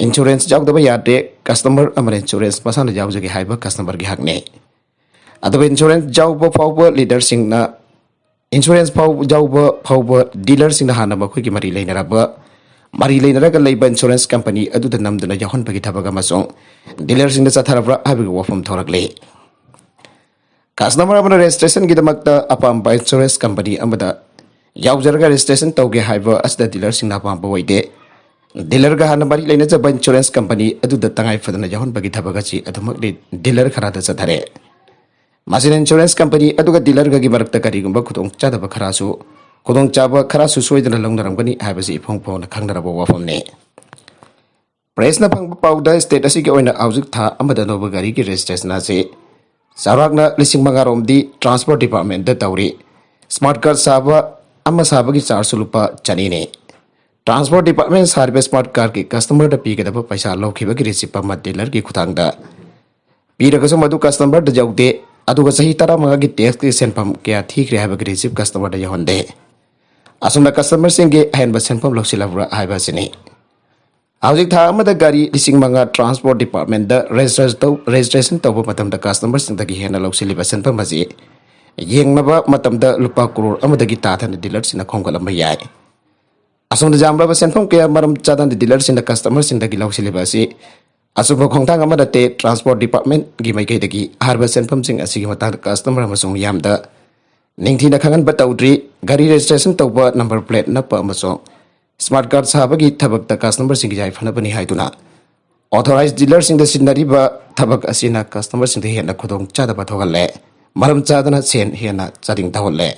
insurance ꯌꯥꯎꯗꯕ ꯌꯥꯗꯦ꯫ Customer ꯑꯃꯅ insurance ꯃꯁꯥꯅ ꯌꯥꯎꯖꯒꯦ ꯍꯥꯏꯕ customerꯒꯤ ꯍꯛꯅꯤ꯫ ꯑꯗꯨꯒ ꯏꯟꯁꯨꯔꯦꯟꯁ ꯌꯥꯎꯕ ꯐꯥꯎꯕ ꯂꯤꯗꯔꯁꯤꯡꯅ, ꯏꯟꯁꯨꯔꯦꯟꯁ ꯐꯥꯎ-, ꯌꯥꯎꯕ ꯐꯥꯎꯕ ꯗꯤꯂꯔꯁꯤꯡꯅ ꯍꯥꯟꯅ ꯃꯈꯣꯏꯒꯤ ꯃꯔꯤ ꯂꯩꯅꯔꯕ, ꯃꯔꯤ ꯂꯩꯅꯔꯒ ꯂꯩꯕ ꯏꯟꯁꯨꯔꯦꯟꯁ ꯀꯝꯄꯅꯤ ꯑꯗꯨꯗ ꯅꯝꯗꯨꯅ ꯌꯥꯎꯍꯟꯕꯒꯤ ꯊꯕꯛ ꯑꯃꯁꯨ ꯗꯤꯂꯔꯁꯤꯡꯗ ꯆꯠꯊꯔꯕ꯭ꯔꯥ ꯍꯥꯏꯕꯒꯤ ꯋꯥꯐꯝ ꯊꯣꯔꯛꯂꯤ꯫ ꯀꯁꯇꯃꯔ ꯑꯃꯅ ꯔꯦꯖꯤꯁꯇ꯭ꯔꯦꯁꯟꯒꯤꯗꯃꯛꯇ ꯑꯄꯥꯝꯕ ꯏꯟꯁꯨꯔꯦꯟꯁ ꯀꯝꯄꯅꯤ ꯑꯃꯗ ꯌꯥꯎꯖꯔꯒ ꯔꯦꯖꯤꯁꯇ꯭ꯔꯦꯁꯟ ꯇꯧꯒꯦ ꯍꯥꯏꯕ ꯑꯁꯤꯗ ꯗꯤꯂꯔꯁꯤꯡꯅ ꯑꯄꯥꯝꯕ ꯑꯣꯏꯗꯦ꯫ ꯗꯤꯂꯔꯒ ꯍꯥꯟꯅ ꯃꯔꯤ ꯂꯩꯅꯖꯕ ꯏꯟꯁꯨꯔꯦꯟꯁ ꯀꯝꯄꯅꯤ ꯑꯗꯨꯗ ꯇꯉꯥꯏ ꯐꯗꯅ ꯌꯥꯎꯍꯟꯕꯒꯤ ꯊꯕꯛ ꯑꯁꯤ ꯑꯗꯨꯃꯛ ꯗꯤ-, ꯗꯤꯂꯔ ꯈꯔꯗ ꯆꯠꯊꯔꯦ꯫ ꯃꯁꯤꯅ ꯏꯟꯁꯨꯔꯦꯟꯁ ꯀꯝꯄꯅꯤ ꯑꯗꯨꯒ ꯗꯤꯂꯔꯒꯒꯤ ꯃꯔꯛꯇ ꯀꯔꯤꯒꯨꯝꯕ ꯈꯨꯗꯣꯡꯆꯥꯗꯕ ꯈꯔꯁꯨ, ꯈꯨꯗꯣꯡꯆꯥꯕ ꯈꯔꯁꯨ ꯁꯣꯏꯗꯅ ꯂꯧꯅꯔꯝꯒꯅꯤ ꯍꯥꯏꯕꯁꯤ ꯏꯐꯣꯡ ꯐꯣꯡꯅ ꯈꯪꯅꯔꯕ ꯋꯥꯐꯝꯅꯤ꯫ ꯄ꯭ꯔꯦꯁꯅ ꯐꯪꯕ ꯄꯥꯎꯗ, ꯁ꯭ꯇꯦꯠ ꯑꯁꯤꯒꯤ ꯑꯣꯏꯅ ꯍꯧꯖꯤꯛ ꯊꯥ ꯑꯃꯗ ꯑꯅꯧꯕ ꯒꯥꯔꯤꯒꯤ ꯔꯦꯖꯤꯁꯇ꯭ꯔꯦꯁꯟ ꯑꯁꯤ ꯆꯥꯎꯔꯥꯛꯅ ꯂꯤꯁꯤꯡ ꯃꯉꯥ ꯔꯣꯝꯗꯤ ꯇ꯭ꯔꯥꯟꯁꯄꯣꯔꯠ ꯗꯤꯄꯥꯔꯠꯃꯦꯟꯗ ꯇꯧꯔꯤ꯫ ꯁ꯭ꯃꯥꯔꯠ ꯀꯥꯔꯗ ꯁꯥꯕ ꯑꯃ ꯁꯥꯕꯒꯤ ꯆꯥꯔꯖꯁꯨ ꯂꯨꯄꯥ ꯆꯅꯤꯅꯤ꯫ ꯇ꯭ꯔꯥꯟꯁꯄꯣꯔꯠ ꯗꯤꯄꯥꯔꯠꯃꯦꯟ ꯁꯥꯔꯤꯕ ꯁ꯭ꯃꯥꯔꯠ ꯀꯥꯔꯗꯀꯤ ꯀꯁꯇꯃꯔꯗ ꯄꯤꯒꯗꯕ ꯄꯩꯁꯥ ꯂꯧꯈꯤꯕꯒꯤ ꯔꯤꯁꯤꯞ ꯑꯃ ꯗꯤꯂꯔꯒꯤ ꯈꯨꯊꯥꯡꯗ ꯄꯤꯔꯒꯁꯨ ꯃꯗꯨ ꯀꯁꯇꯃꯔꯗ ꯌꯧꯗꯦ, ꯑꯗꯨꯒ ꯆꯍꯤ ꯇꯔꯥꯃꯉꯥꯒꯤ ꯇꯦꯛꯁꯀꯤ ꯁꯦꯟꯐꯝ ꯀꯌꯥ ꯊꯤꯈ꯭ꯔꯦ ꯍꯥꯏꯕꯒꯤ ꯔꯤꯁꯤꯞ ꯀꯁꯇꯃꯔꯗ ꯌꯧꯍꯟꯗꯦ꯫ ꯑꯁꯨꯝꯅ ꯀꯁꯇꯃꯔꯁꯤꯡꯒꯤ ꯑꯍꯦꯟꯕ ꯁꯦꯟꯐꯝ ꯂꯧꯁꯤꯜꯂꯕ꯭ꯔꯥ ꯍꯥꯏꯕ ꯑꯁꯤꯅꯤ꯫ ꯍꯧꯖꯤꯛ ꯊꯥ ꯑꯃꯗ ꯒꯥꯔꯤ ꯂꯤꯁꯤꯡ ꯃꯉꯥ ꯇ꯭ꯔꯥꯟꯁꯄꯣꯔꯠ ꯗꯤꯄꯥꯔꯠꯃꯦꯟꯗ ꯔꯦꯖꯤꯁꯇꯔ ꯇꯧ-, ꯔꯦꯖꯤꯁꯇ꯭ꯔꯦꯁꯟ ꯇꯧꯕ ꯃꯇꯝꯗ ꯀꯁꯇꯃꯔꯁꯤꯡꯗꯒꯤ ꯍꯦꯟꯅ ꯂꯧꯁꯤꯜꯂꯤꯕ ꯁꯦꯟꯐꯝ ꯑꯁꯤ ꯌꯦꯡꯅꯕ ꯃꯇꯝꯗ ꯂꯨꯄꯥ ꯀ꯭ꯔꯣꯔ ꯑꯃꯗꯒꯤ ꯇꯥꯊꯅ ꯗꯤꯂꯔꯁꯤꯡꯅ ꯈꯣꯝꯒꯠꯂꯝꯕ ꯌꯥꯏ꯫ ꯑꯁꯨꯝꯅ ꯌꯥꯝꯂꯕ ꯁꯦꯟꯐꯝ ꯀꯌꯥ ꯃꯔꯝ ꯆꯥꯗꯅ ꯗꯤꯂꯔꯁꯤꯡꯅ ꯀꯁꯇꯃꯔꯁꯤꯡꯗꯒꯤ ꯂꯧꯁꯤꯜꯂꯤꯕ ꯑꯁꯤ ꯑꯆꯨꯝꯕ ꯈꯣꯡꯊꯥꯡ ꯑꯃ ꯅꯠꯇꯦ꯫ ꯇ꯭ꯔꯥꯟꯁꯄꯣꯔꯠ ꯗꯤꯄꯥꯔꯠꯃꯦꯟꯒꯤ ꯃꯥꯏꯀꯩꯗꯒꯤ ꯍꯥꯏꯔꯤꯕ ꯁꯦꯟꯐꯝꯁꯤꯡ ꯑꯁꯤꯒꯤ ꯃꯇꯥꯡꯗ ꯀꯁꯇꯃꯔ ꯑꯃꯁꯨꯡ ꯃꯤꯌꯥꯝꯗ ꯅꯤꯡꯊꯤꯅ ꯈꯪꯍꯟꯕ ꯇꯧꯗ꯭ꯔꯤ꯫ ꯒꯥꯔꯤ ꯔꯦꯖꯤꯁꯇ꯭ꯔꯦꯁꯟ ꯇꯧꯕ, ꯅꯝꯕꯔ ꯄ꯭ꯂꯦꯠ ꯅꯞꯄ ꯑꯃꯁꯨꯡ ꯁ꯭ꯃꯥꯔꯠ ꯀꯥꯔꯗ ꯁꯥꯕꯒꯤ ꯊꯕꯛꯇ ꯀꯁꯇꯃꯔꯁꯤꯡꯒꯤ ꯌꯥꯏꯐꯅꯕꯅꯤ ꯍꯥꯏꯗꯨꯅ ꯑꯣꯊꯣꯔꯥꯏꯖ ꯗꯤꯂꯔꯁꯤꯡꯗ ꯁꯤꯟꯅꯔꯤꯕ ꯊꯕꯛ ꯑꯁꯤꯅ ꯀꯁꯇꯃꯔꯁꯤꯡꯗ ꯍꯦꯟꯅ ꯈꯨꯗꯣꯡꯆꯥꯗꯕ ꯊꯣꯛꯍꯜꯂꯦ, ꯃꯔꯝ ꯆꯥꯗꯅ ꯁꯦꯟ ꯍꯦꯟꯅ ꯆꯥꯗꯤꯡ ꯇꯧꯍꯜꯂꯦ꯫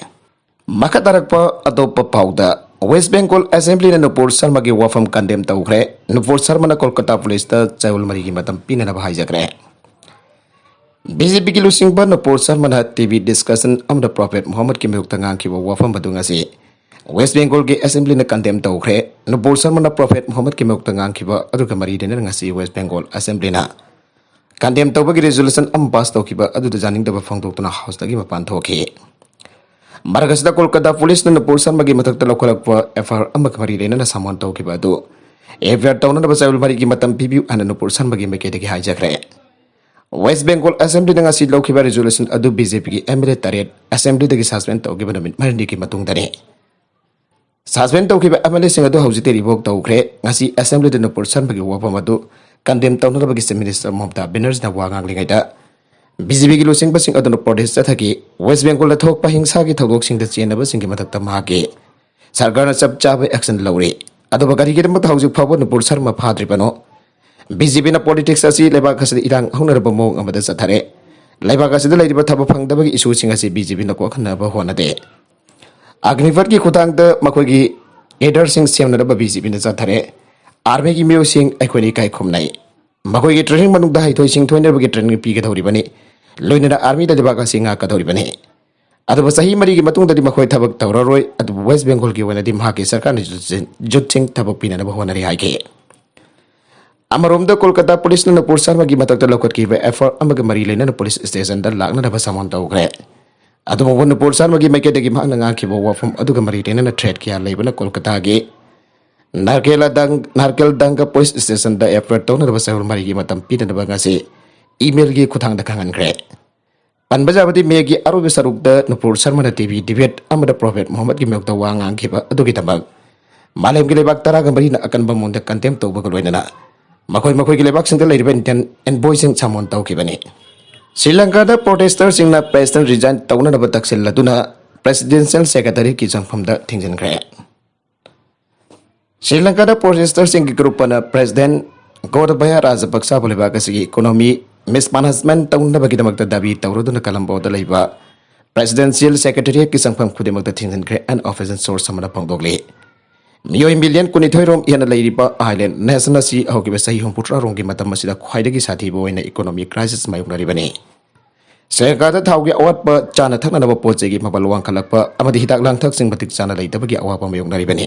ꯃꯈꯥ ꯇꯥꯔꯛꯄ ꯑꯇꯣꯞꯄ ꯄꯥꯎꯗ, ꯋꯦꯁ ꯕꯦꯡꯒꯣꯜ ꯑꯦꯁꯦꯝꯕ꯭ꯂꯤꯅ ꯅꯨꯄꯨꯔ ꯁꯔꯃꯒꯤ ꯋꯥꯐꯝ ꯀꯟꯗꯦꯝ ꯇꯧꯈ꯭ꯔꯦ꯫ ꯅꯨꯄꯨꯔ ꯁꯔꯃꯅ ꯀꯣꯜꯀꯇꯥ ꯄꯨꯂꯤꯁꯇ ꯆꯌꯣꯜ ꯃꯔꯤꯒꯤ ꯃꯇꯝ ꯄꯤꯅꯅꯕ ꯍꯥꯏꯖꯈ꯭ꯔꯦ꯫ ꯕꯤ ꯖꯦ ꯄꯤꯒꯤ ꯂꯨꯆꯤꯡꯕ ꯅꯨꯄꯨꯔ ꯁꯔꯃꯅ ꯇꯤ ꯚꯤ ꯗꯤꯁꯀꯁꯟ ꯑꯃꯗ ꯄ꯭ꯔꯣꯐꯦꯠ ꯃꯨꯍꯝꯃꯗꯀꯤ ꯃꯥꯌꯣꯛꯇ ꯉꯥꯡꯈꯤꯕ ꯋꯥꯐꯝ ꯑꯗꯨ ꯉꯁꯤ ꯋꯦꯁ ꯕꯦꯡꯒꯣꯜꯒꯤ ꯑꯦꯁꯦꯝꯕ꯭ꯂꯤꯅ ꯀꯟꯗꯦꯝ ꯇꯧꯈ꯭ꯔꯦ꯫ ꯅꯨꯄꯨꯔ ꯁꯔꯃꯅ ꯄ꯭ꯔꯣꯐꯦꯠ ꯃꯨꯍꯝꯃꯗꯀꯤ ꯃꯥꯌꯣꯛꯇ ꯉꯥꯡꯈꯤꯕ ꯑꯗꯨꯒ ꯃꯔꯤ ꯂꯩꯅꯅ ꯉꯁꯤ ꯋꯦꯁ ꯕꯦꯡꯒꯣꯜ ꯑꯦꯁꯦꯝꯕ꯭ꯂꯤꯅ ꯀꯟꯗꯦꯝ ꯇꯧꯕꯒꯤ ꯔꯤꯖꯣꯂꯨꯁꯟ ꯑꯃ ꯄꯥꯁ ꯇꯧꯈꯤꯕ ꯑꯗꯨꯗ ꯌꯥꯅꯤꯡꯗꯕ ꯐꯣꯡꯗꯣꯛꯇꯨꯅ ꯍꯥꯎꯁꯇꯒꯤ ꯃꯄꯥꯟ ꯊꯣꯛꯈꯤ꯫ ꯃꯔꯛ ꯑꯁꯤꯗ ꯀꯣꯜꯀꯇꯥ ꯄꯨꯂꯤꯁꯅ ꯅꯨꯄꯨꯔ ꯁꯔꯃꯒꯤ ꯃꯊꯛꯇ ꯂꯧꯈꯠꯂꯛꯄ ꯑꯦꯐ ꯑꯥꯏ ꯑꯥꯔ ꯑꯃꯒ ꯃꯔꯤ ꯂꯩꯅꯅ ꯁꯃꯟ ꯇꯧꯈꯤꯕ ꯑꯗꯨ ꯑꯦꯐ ꯑꯥꯏ ꯑꯥꯔ ꯇꯧꯅꯅꯕ ꯆꯌꯣꯜ ꯃꯔꯤꯒꯤ ꯃꯇꯝ ꯄꯤꯕꯤꯌꯨ ꯍꯥꯏꯅ ꯅꯨꯄꯨꯔ ꯁꯔꯃꯒꯤ ꯃꯥꯏꯀꯩꯗꯒꯤ ꯍꯥꯏꯖꯈ꯭ꯔꯦ꯫ West Bengal Assemblyꯗ ꯉꯁꯤ ꯂꯧꯈꯤꯕ resolution ꯑꯗꯨ BJPꯒꯤ MLA ꯇꯔꯦꯠ Assemblyꯗꯒꯤ suspend ꯇꯧꯈꯤꯕ ꯅꯨꯃꯤꯠ ꯃꯔꯤꯅꯤꯒꯤ ꯃꯇꯨꯡꯗꯅꯤ꯫ Suspend ꯇꯧꯈꯤꯕ MLAꯁꯤꯡ ꯑꯗꯨ ꯍꯧꯖꯤꯛꯇꯤ revoke ꯇꯧꯈ꯭ꯔꯦ꯫ ꯉꯁꯤ Assemblyꯗ ꯅꯨꯄꯨꯔ ꯁꯔꯃꯒꯤ ꯋꯥꯐꯝ ꯑꯗꯨ condemn ꯇꯧꯅꯅꯕꯒꯤ Chief Minister ꯃꯃꯇꯥ ꯕꯦꯅꯔꯖꯤꯅ ꯋꯥ ꯉꯥꯡꯂꯤꯉꯩꯗ BJPꯒꯤ ꯂꯨꯆꯤꯡꯕꯁꯤꯡ ꯑꯗꯨꯅ protest ꯆꯠꯊꯈꯤ꯫ West Bengalꯗ ꯊꯣꯛꯄ ꯍꯤꯡꯁꯥꯒꯤ ꯊꯧꯗꯣꯛꯁꯤꯡꯗ ꯆꯦꯟꯅꯕꯁꯤꯡꯒꯤ ꯃꯊꯛꯇ ꯃꯍꯥꯛꯀꯤ ꯁꯔꯀꯥꯔꯅ ꯆꯞ ꯆꯥꯕ action ꯂꯧꯔꯤ꯫ ꯑꯗꯨꯕꯨ ꯀꯔꯤꯒꯤꯗꯃꯛꯇ ꯍꯧꯖꯤꯛ ꯐꯥꯎꯕ ꯅꯨꯄꯨꯔ ꯁꯔꯃ ꯐꯥꯗ꯭ꯔꯤꯕꯅꯣ? BJPꯅ politics ꯑꯁꯤ ꯂꯩꯕꯥꯛ ꯑꯁꯤꯗ ꯏꯔꯥꯡ ꯍꯧꯅꯔꯕ ꯃꯑꯣꯡ ꯑꯃꯗ ꯆꯠꯊꯔꯦ꯫ ꯂꯩꯕꯥꯛ ꯑꯁꯤꯗ ꯂꯩꯔꯤꯕ ꯊꯕꯛ ꯐꯪꯗꯕꯒꯤ issueꯁꯤꯡ ꯑꯁꯤ BJPꯅ ꯀꯣꯛꯍꯟꯅꯕ ꯍꯣꯠꯅꯗꯦ꯫ ꯑꯒꯅꯤꯄꯊꯀꯤ ꯈꯨꯊꯥꯡꯗ ꯃꯈꯣꯏꯒꯤ cadreꯁꯤꯡ ꯁꯦꯝꯅꯅꯕ BJPꯅ ꯆꯠꯊꯔꯦ꯫ Armyꯒꯤ ꯃꯤꯑꯣꯏꯁꯤꯡ ꯑꯩꯈꯣꯏꯅ ꯏꯀꯥꯏ ꯈꯨꯝꯅꯩ꯫ ꯃꯈꯣꯏꯒꯤ training ꯃꯅꯨꯡꯗ ꯍꯩꯊꯣꯏ ꯁꯤꯡꯊꯣꯏꯅꯕꯒꯤ training ꯄꯤꯒꯗꯧꯔꯤꯕꯅꯤ꯫ ꯂꯣꯏꯅꯅ armyꯗ ꯂꯩꯕꯥꯛ ꯑꯁꯤ ꯉꯥꯛꯀꯗꯧꯔꯤꯕꯅꯤ꯫ ꯑꯗꯨꯕꯨ ꯆꯍꯤ ꯃꯔꯤꯒꯤ ꯃꯇꯨꯡꯗꯗꯤ ꯃꯈꯣꯏ ꯊꯕꯛ ꯇꯧꯔꯔꯣꯏ꯫ ꯑꯗꯨꯕꯨ West Bengalꯒꯤ ꯑꯣꯏꯅꯗꯤ ꯃꯍꯥꯛꯀꯤ ꯁꯔꯀꯥꯔꯅ youthꯁꯤꯡ ꯊꯕꯛ ꯄꯤꯅꯅꯕ ꯍꯣꯠꯅꯔꯤ ꯍꯥꯏꯈꯤ꯫ ꯑꯃꯔꯣꯝꯗ ꯀꯣꯜꯀꯇꯥ policeꯅ ꯅꯨꯄꯨꯔ ꯁꯔꯃꯒꯤ ꯃꯊꯛꯇ ꯂꯧꯈꯠꯈꯤꯕ FIR ꯑꯃꯒ ꯃꯔꯤ ꯂꯩꯅꯅ police stationꯗ ꯂꯥꯛꯅꯅꯕ summon ꯇꯧꯈ꯭ꯔꯦ꯫ ꯑꯗꯨꯕꯨ ꯅꯨꯄꯨꯔ ꯁꯔꯃꯒꯤ ꯃꯥꯏꯀꯩꯗꯒꯤ ꯃꯍꯥꯛꯅ ꯉꯥꯡꯈꯤꯕ ꯋꯥꯐꯝ ꯑꯗꯨꯒ ꯃꯔꯤ ꯂꯩꯅꯅ threat ꯀꯌꯥ ꯂꯩꯕꯅ ꯀꯣꯜꯀꯇꯥꯒꯤ ꯅꯥꯔꯀꯦꯂꯥꯗꯪ-, ꯅꯥꯔꯀꯦꯜꯗꯪꯒ police stationꯗ FIR ꯇꯧꯅꯅꯕ ꯆꯌꯣꯜ ꯃꯔꯤꯒꯤ ꯃꯇꯝ ꯄꯤꯅꯅꯕ ꯉꯁꯤ emailꯒꯤ ꯈꯨꯠꯊꯥꯡꯗ ꯈꯪꯍꯟꯈ꯭ꯔꯦ꯫ ꯄꯟꯕ ꯌꯥꯕꯗꯤ, Mayꯒꯤ ꯑꯔꯣꯏꯕ ꯁꯔꯨꯛꯇ ꯅꯨꯄꯨꯔ ꯁꯔꯃꯅ TV debate ꯑꯃꯗ Prophet ꯃꯨꯍꯝꯃꯗꯀꯤ ꯃꯥꯌꯣꯛꯇ ꯋꯥ ꯉꯥꯡꯈꯤꯕ ꯑꯗꯨꯒꯤꯗꯃꯛ ꯃꯥꯂꯦꯝꯒꯤ ꯂꯩꯕꯥꯛ ꯇꯔꯥꯒ ꯃꯔꯤꯅ ꯑꯀꯟꯕ ꯃꯑꯣꯡꯗ condemn ꯇꯧꯕꯒ ꯂꯣꯏꯅꯅ ꯃꯈꯣꯏ ꯃꯈꯣꯏꯒꯤ ꯂꯩꯕꯥꯛꯁꯤꯡꯗ ꯂꯩꯔꯤꯕ Indian envoyꯁꯤꯡ summon ꯇꯧꯈꯤꯕꯅꯤ꯫ ꯁ꯭ꯔꯤ ꯂꯪꯀꯥꯗ protesterꯁꯤꯡꯅ President resign ꯇꯧꯅꯅꯕ ꯇꯛꯁꯤꯜꯂꯗꯨꯅ Presidential Secretariatꯀꯤ ꯆꯪꯐꯝꯗ ꯊꯤꯡꯖꯤꯟꯈ꯭ꯔꯦ꯫ ꯁ꯭ꯔꯤ ꯂꯪꯀꯥꯗ protesterꯁꯤꯡꯒꯤ group ꯑꯃꯅ President ꯒꯣꯇꯥꯕꯌꯥ ꯔꯥꯖꯄꯛꯁꯥꯕꯨ ꯂꯩꯕꯥꯛ ꯑꯁꯤꯒꯤ economy mismanagement ꯇꯧꯅꯕꯒꯤꯗꯃꯛꯇ ꯗꯥꯕꯤ ꯇꯧꯔꯗꯨꯅ ꯀꯂꯝꯕꯣꯗ ꯂꯩꯕ Presidential Secretariatꯀꯤ ꯆꯪꯐꯝ ꯈꯨꯗꯤꯡꯃꯛꯇ ꯊꯤꯡꯖꯤꯟꯈ꯭ꯔꯦ ꯍꯥꯏꯅ official source ꯑꯃꯅ ꯐꯣꯡꯗꯣꯛꯂꯤ꯫ ꯃꯤꯑꯣꯏ million ꯀꯨꯟꯅꯤꯊꯣꯏ ꯔꯣꯝ ꯍꯦꯟꯅ ꯂꯩꯔꯤꯕ island nation ꯑꯁꯤ ꯍꯧꯈꯤꯕ ꯆꯍꯤ ꯍꯨꯝꯐꯨꯇꯔꯥ ꯔꯣꯝꯒꯤ ꯃꯇꯝ ꯑꯁꯤꯗ ꯈ꯭ꯋꯥꯏꯗꯒꯤ ꯁꯥꯊꯤꯕ ꯑꯣꯏꯅ economic crisis ꯃꯥꯌꯣꯛꯅꯔꯤꯕꯅꯤ꯫ ꯁ꯭ꯔꯤ ꯂꯪꯀꯥꯗ ꯊꯥꯎꯒꯤ ꯑꯋꯥꯠꯄ, ꯆꯥꯅ ꯊꯛꯅꯅꯕ ꯄꯣꯠ ꯆꯩꯒꯤ ꯃꯃꯜ ꯋꯥꯡꯈꯠꯂꯛꯄ ꯑꯃꯗꯤ ꯍꯤꯗꯥꯛ ꯂꯥꯡꯊꯛꯁꯤꯡ ꯃꯇꯤꯛ ꯆꯥꯅ ꯂꯩꯇꯕꯒꯤ ꯑꯋꯥꯕ ꯃꯥꯌꯣꯛꯅꯔꯤꯕꯅꯤ꯫